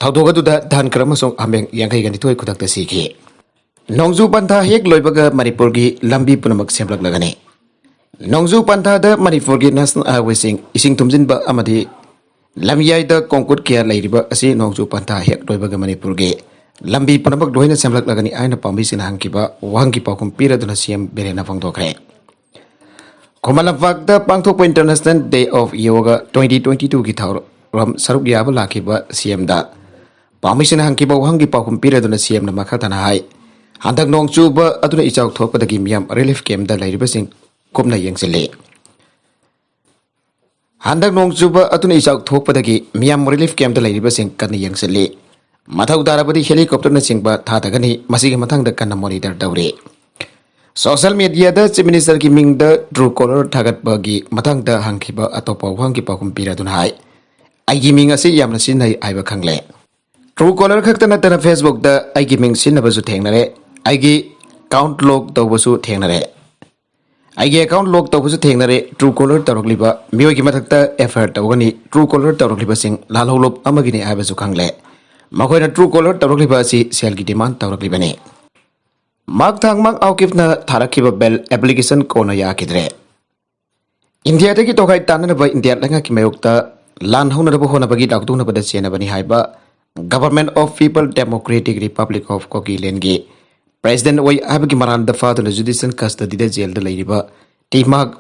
ꯊꯧꯗꯣꯛ ꯑꯗꯨꯗ ꯙꯟꯀꯔ ꯑꯃꯁꯨꯡ ꯍꯥꯃꯦꯡ ꯌꯥꯡꯈꯩꯒ ꯅꯤꯊꯣꯏ ꯈꯨꯗꯛꯇ ꯁꯤꯈꯤ꯫ ꯅꯣꯡꯖꯨ ꯄꯟꯊꯥ ꯍꯦꯛ ꯂꯣꯏꯕꯒ ꯃꯅꯤꯄꯨꯔꯒꯤ ꯂꯝꯕꯤ ꯄꯨꯝꯅꯃꯛ ꯁꯦꯝꯂꯛꯂꯒꯅꯤ꯫ ꯅꯣꯡꯖꯨ ꯄꯟꯊꯥꯗ ꯃꯅꯤꯄꯨꯔꯒꯤ ꯅꯦꯁꯅꯦꯜ ꯍꯥꯏꯋꯦꯁꯤꯡ ꯏꯁꯤꯡ ꯊꯨꯝꯖꯤꯟꯕ ꯑꯃꯗꯤ ꯂꯝꯌꯥꯏꯗ ꯀꯣꯡꯀꯨꯠ ꯀꯌꯥ ꯂꯩꯔꯤꯕ ꯑꯁꯤ ꯅꯣꯡꯖꯨ ꯄꯟꯊꯥ ꯍꯦꯛ ꯂꯣꯏꯕꯒ ꯃꯅꯤꯄꯨꯔꯒꯤ ꯂꯝꯕꯤ ꯄꯨꯝꯅꯃꯛ ꯂꯣꯏꯅ ꯁꯦꯝꯂꯛꯂꯒꯅꯤ ꯍꯥꯏꯅ ꯄꯥꯝꯕꯤꯁꯤꯡꯅ ꯍꯪꯈꯤꯕ ꯋꯥꯍꯪꯒꯤ ꯄꯥꯎꯈꯨꯝ ꯄꯤꯔꯗꯨꯅ ꯁꯤ ꯑꯦꯝ ꯕꯤꯔꯦꯟꯅ ꯐꯣꯡꯗꯣꯛꯈ꯭ꯔꯦ꯫ ꯈꯨꯃꯟ ꯂꯝꯄꯥꯛꯇ ꯄꯥꯡꯊꯣꯛꯄ International Day of Yoga twenty twenty twoꯒꯤ ꯊꯧꯔꯝ ꯁꯔꯨꯛ ꯌꯥꯕ ꯂꯥꯛꯈꯤꯕ ꯁꯤ ꯑꯦꯝꯗ ꯄꯥꯝꯕꯤꯁꯤꯡꯅ ꯍꯪꯈꯤꯕ ꯋꯥꯍꯪꯒꯤ ꯄꯥꯎꯈꯨꯝ ꯄꯤꯔꯗꯨꯅ ꯁꯤ ꯑꯦꯝꯅ ꯃꯈꯥ ꯇꯥꯅ ꯍꯥꯏ, ꯍꯟꯗꯛ ꯅꯣꯡ ꯆꯨꯕ ꯑꯗꯨꯅ ꯏꯆꯥꯎ ꯊꯣꯛꯄꯗꯒꯤ ꯃꯤꯌꯥꯝ ꯔꯤꯂꯤꯐ ꯀꯦꯝꯞꯇ ꯂꯩꯔꯤꯕꯁꯤꯡ ꯀꯨꯞꯅ ꯌꯦꯡꯁꯤꯜꯂꯤ꯫ ꯍꯟꯗꯛ ꯅꯣꯡ ꯆꯨꯕ ꯑꯗꯨꯅ ꯏꯆꯥꯎ ꯊꯣꯛꯄꯗꯒꯤ ꯃꯤꯌꯥꯝ ꯔꯤꯂꯤꯐ ꯀꯦꯝꯞꯇ ꯂꯩꯔꯤꯕꯁꯤꯡ ꯀꯟꯅ ꯌꯦꯡꯁꯤꯜꯂꯤ꯫ ꯃꯊꯧ ꯇꯥꯔꯕꯗꯤ ꯍꯦꯂꯤꯀꯣꯞꯇꯔꯅꯆꯤꯡꯕ ꯊꯥꯗꯒꯅꯤ꯫ ꯃꯁꯤꯒꯤ ꯃꯊꯪꯗ ꯀꯟꯅ ꯃꯣꯅꯤꯇꯔ ꯇꯧꯔꯤ꯫ ꯁꯣꯁꯤꯌꯦꯜ ꯃꯤꯗꯤꯌꯥꯗ ꯆꯤꯐ ꯃꯤꯅꯤꯁꯇꯔꯒꯤ ꯃꯤꯡꯗ ꯇ꯭ꯔꯨ ꯀꯣꯂꯔ ꯊꯥꯒꯠꯄꯒꯤ ꯃꯇꯥꯡꯗ ꯍꯪꯈꯤꯕ ꯑꯇꯣꯞꯄ ꯋꯥꯍꯪꯒꯤ ꯄꯥꯎꯈꯨꯝ ꯄꯤꯔꯗꯨꯅ ꯍꯥꯏ, ꯑꯩꯒꯤ ꯃꯤꯡ ꯑꯁꯤ ꯌꯥꯝꯅ ꯁꯤꯖꯤꯟꯅꯩ ꯍꯥꯏꯕ ꯈꯪꯂꯦ꯫ ꯇ꯭ꯔꯨ ꯀꯣꯂꯔ ꯈꯛꯇ ꯅꯠꯇꯅ ꯐꯦꯁꯕꯨꯛꯇ ꯑꯩꯒꯤ ꯃꯤꯡ ꯁꯤꯖꯤꯟꯅꯕꯁꯨ ꯊꯦꯡꯅꯔꯦ, ꯑꯩꯒꯤ ꯑꯦꯀꯥꯎꯟꯠ ꯂꯣꯛ ꯇꯧꯕꯁꯨ ꯊꯦꯡꯅꯔꯦ꯫ ꯑꯩꯒꯤ ꯑꯦꯀꯥꯎꯟꯠ ꯂꯣꯛ ꯇꯧꯕꯁꯨ ꯊꯦꯡꯅꯔꯦ꯫ ꯇ꯭ꯔꯨ ꯀꯣꯂꯔ ꯇꯧꯔꯛꯂꯤꯕ ꯃꯤꯑꯣꯏꯒꯤ ꯃꯊꯛꯇ ꯑꯦꯐ ꯑꯥꯏ ꯑꯥꯔ ꯇꯧꯒꯅꯤ꯫ ꯇ꯭ꯔꯨ ꯀꯣꯂꯔ ꯇꯧꯔꯛꯂꯤꯕꯁꯤꯡ ꯂꯥꯜꯍꯧꯂꯨꯞ ꯑꯃꯒꯤꯅꯤ ꯍꯥꯏꯕꯁꯨ ꯈꯪꯂꯦ꯫ ꯃꯈꯣꯏꯅ ꯇ꯭ꯔꯨ ꯀꯣꯂꯔ ꯇꯧꯔꯛꯂꯤꯕ ꯑꯁꯤ ꯁꯦꯜꯒꯤ ꯗꯤꯃꯥꯟ ꯇꯧꯔꯛꯂꯤꯕꯅꯤ꯫ ꯃꯥꯛ ꯊꯥꯡꯃꯥꯡ ꯑꯥꯎꯀꯤꯞꯅ ꯊꯥꯔꯛꯈꯤꯕ ꯕꯦꯜ ꯑꯦꯄ꯭ꯂꯤꯀꯦꯁꯟ ꯀꯣꯟꯅ ꯌꯥꯈꯤꯗ꯭ꯔꯦ꯫ ꯏꯟꯗꯤꯌꯥꯗꯒꯤ ꯇꯣꯈꯥꯏ ꯇꯥꯅꯅꯕ ꯏꯟꯗꯤꯌꯥ ꯂꯩꯉꯥꯛꯀꯤ ꯃꯥꯌꯣꯛꯇ ꯂꯥꯟ ꯍꯧꯅꯅꯕ ꯍꯣꯠꯅꯕꯒꯤ ꯂꯥꯎꯊꯣꯛꯅꯕꯗ ꯆꯦꯟꯅꯕꯅꯤ ꯍꯥꯏꯕ Government of People Democratic Republic of Kukilandꯒꯤ ꯄ꯭ꯔꯦꯁꯤꯗꯦꯟꯠ ꯑꯣꯏ ꯍꯥꯏꯕꯒꯤ ꯃꯔꯥꯜꯗ ꯐꯥꯗꯨꯅ ꯖꯨꯗꯤꯁꯤꯌꯦꯜ ꯀꯁꯇꯗꯤꯗ ꯖꯦꯜꯗ ꯂꯩꯔꯤꯕ ꯇꯤ ꯃꯥꯛ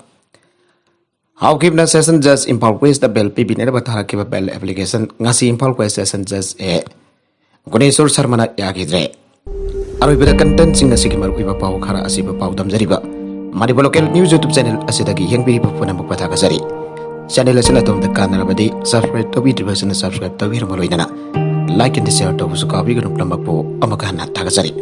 ꯍꯥꯎꯀꯤꯞꯅ ꯁꯦꯁꯟ ꯖꯖ ꯏꯝꯐꯥꯜ ꯋꯦꯁꯇ ꯕꯦꯜ ꯄꯤꯕꯤꯅꯅꯕ ꯊꯥꯔꯛꯈꯤꯕ ꯕꯦꯜ ꯑꯦꯄ꯭ꯂꯤꯀꯦꯁꯟ ꯉꯁꯤ ꯏꯝꯐꯥꯜ ꯋꯦꯁ ꯁꯦꯁꯟ ꯖꯖ ꯑꯦ ꯒꯨꯅꯦꯁꯣꯔ ꯁꯔꯃꯅ ꯌꯥꯈꯤꯗ꯭ꯔꯦ꯫ ꯑꯔꯣꯏꯕꯗ contentꯁꯤꯡ ꯑꯁꯤꯒꯤ ꯃꯔꯨꯑꯣꯏꯕ ꯄꯥꯎ ꯈꯔ ꯑꯁꯤꯕꯨ ꯄꯥꯎꯗꯝꯖꯔꯤꯕ Manipur Local News YouTube channel ꯑꯁꯤꯗꯒꯤ ꯌꯦꯡꯕꯤꯔꯤꯕ ꯄꯨꯝꯅꯃꯛꯄꯨ ꯊꯥꯒꯠꯆꯔꯤ꯫ Channel ꯑꯁꯤꯅ ꯑꯗꯣꯝꯗ ꯀꯥꯟꯅꯔꯕꯗꯤ subscribe ꯇꯧꯕꯤꯗ꯭ꯔꯤꯕꯁꯤꯡꯅ subscribe ꯇꯧꯕꯤꯔꯝꯕ ꯂꯣꯏꯅꯅ like and share ꯇꯧꯕꯁꯨ ꯀꯥꯎꯕꯤꯒꯅꯨ꯫ ꯄꯨꯝꯅꯃꯛꯄꯨ ꯑꯃꯨꯛꯀ ꯍꯟꯅ ꯊꯥꯒꯠꯆꯔꯤ꯫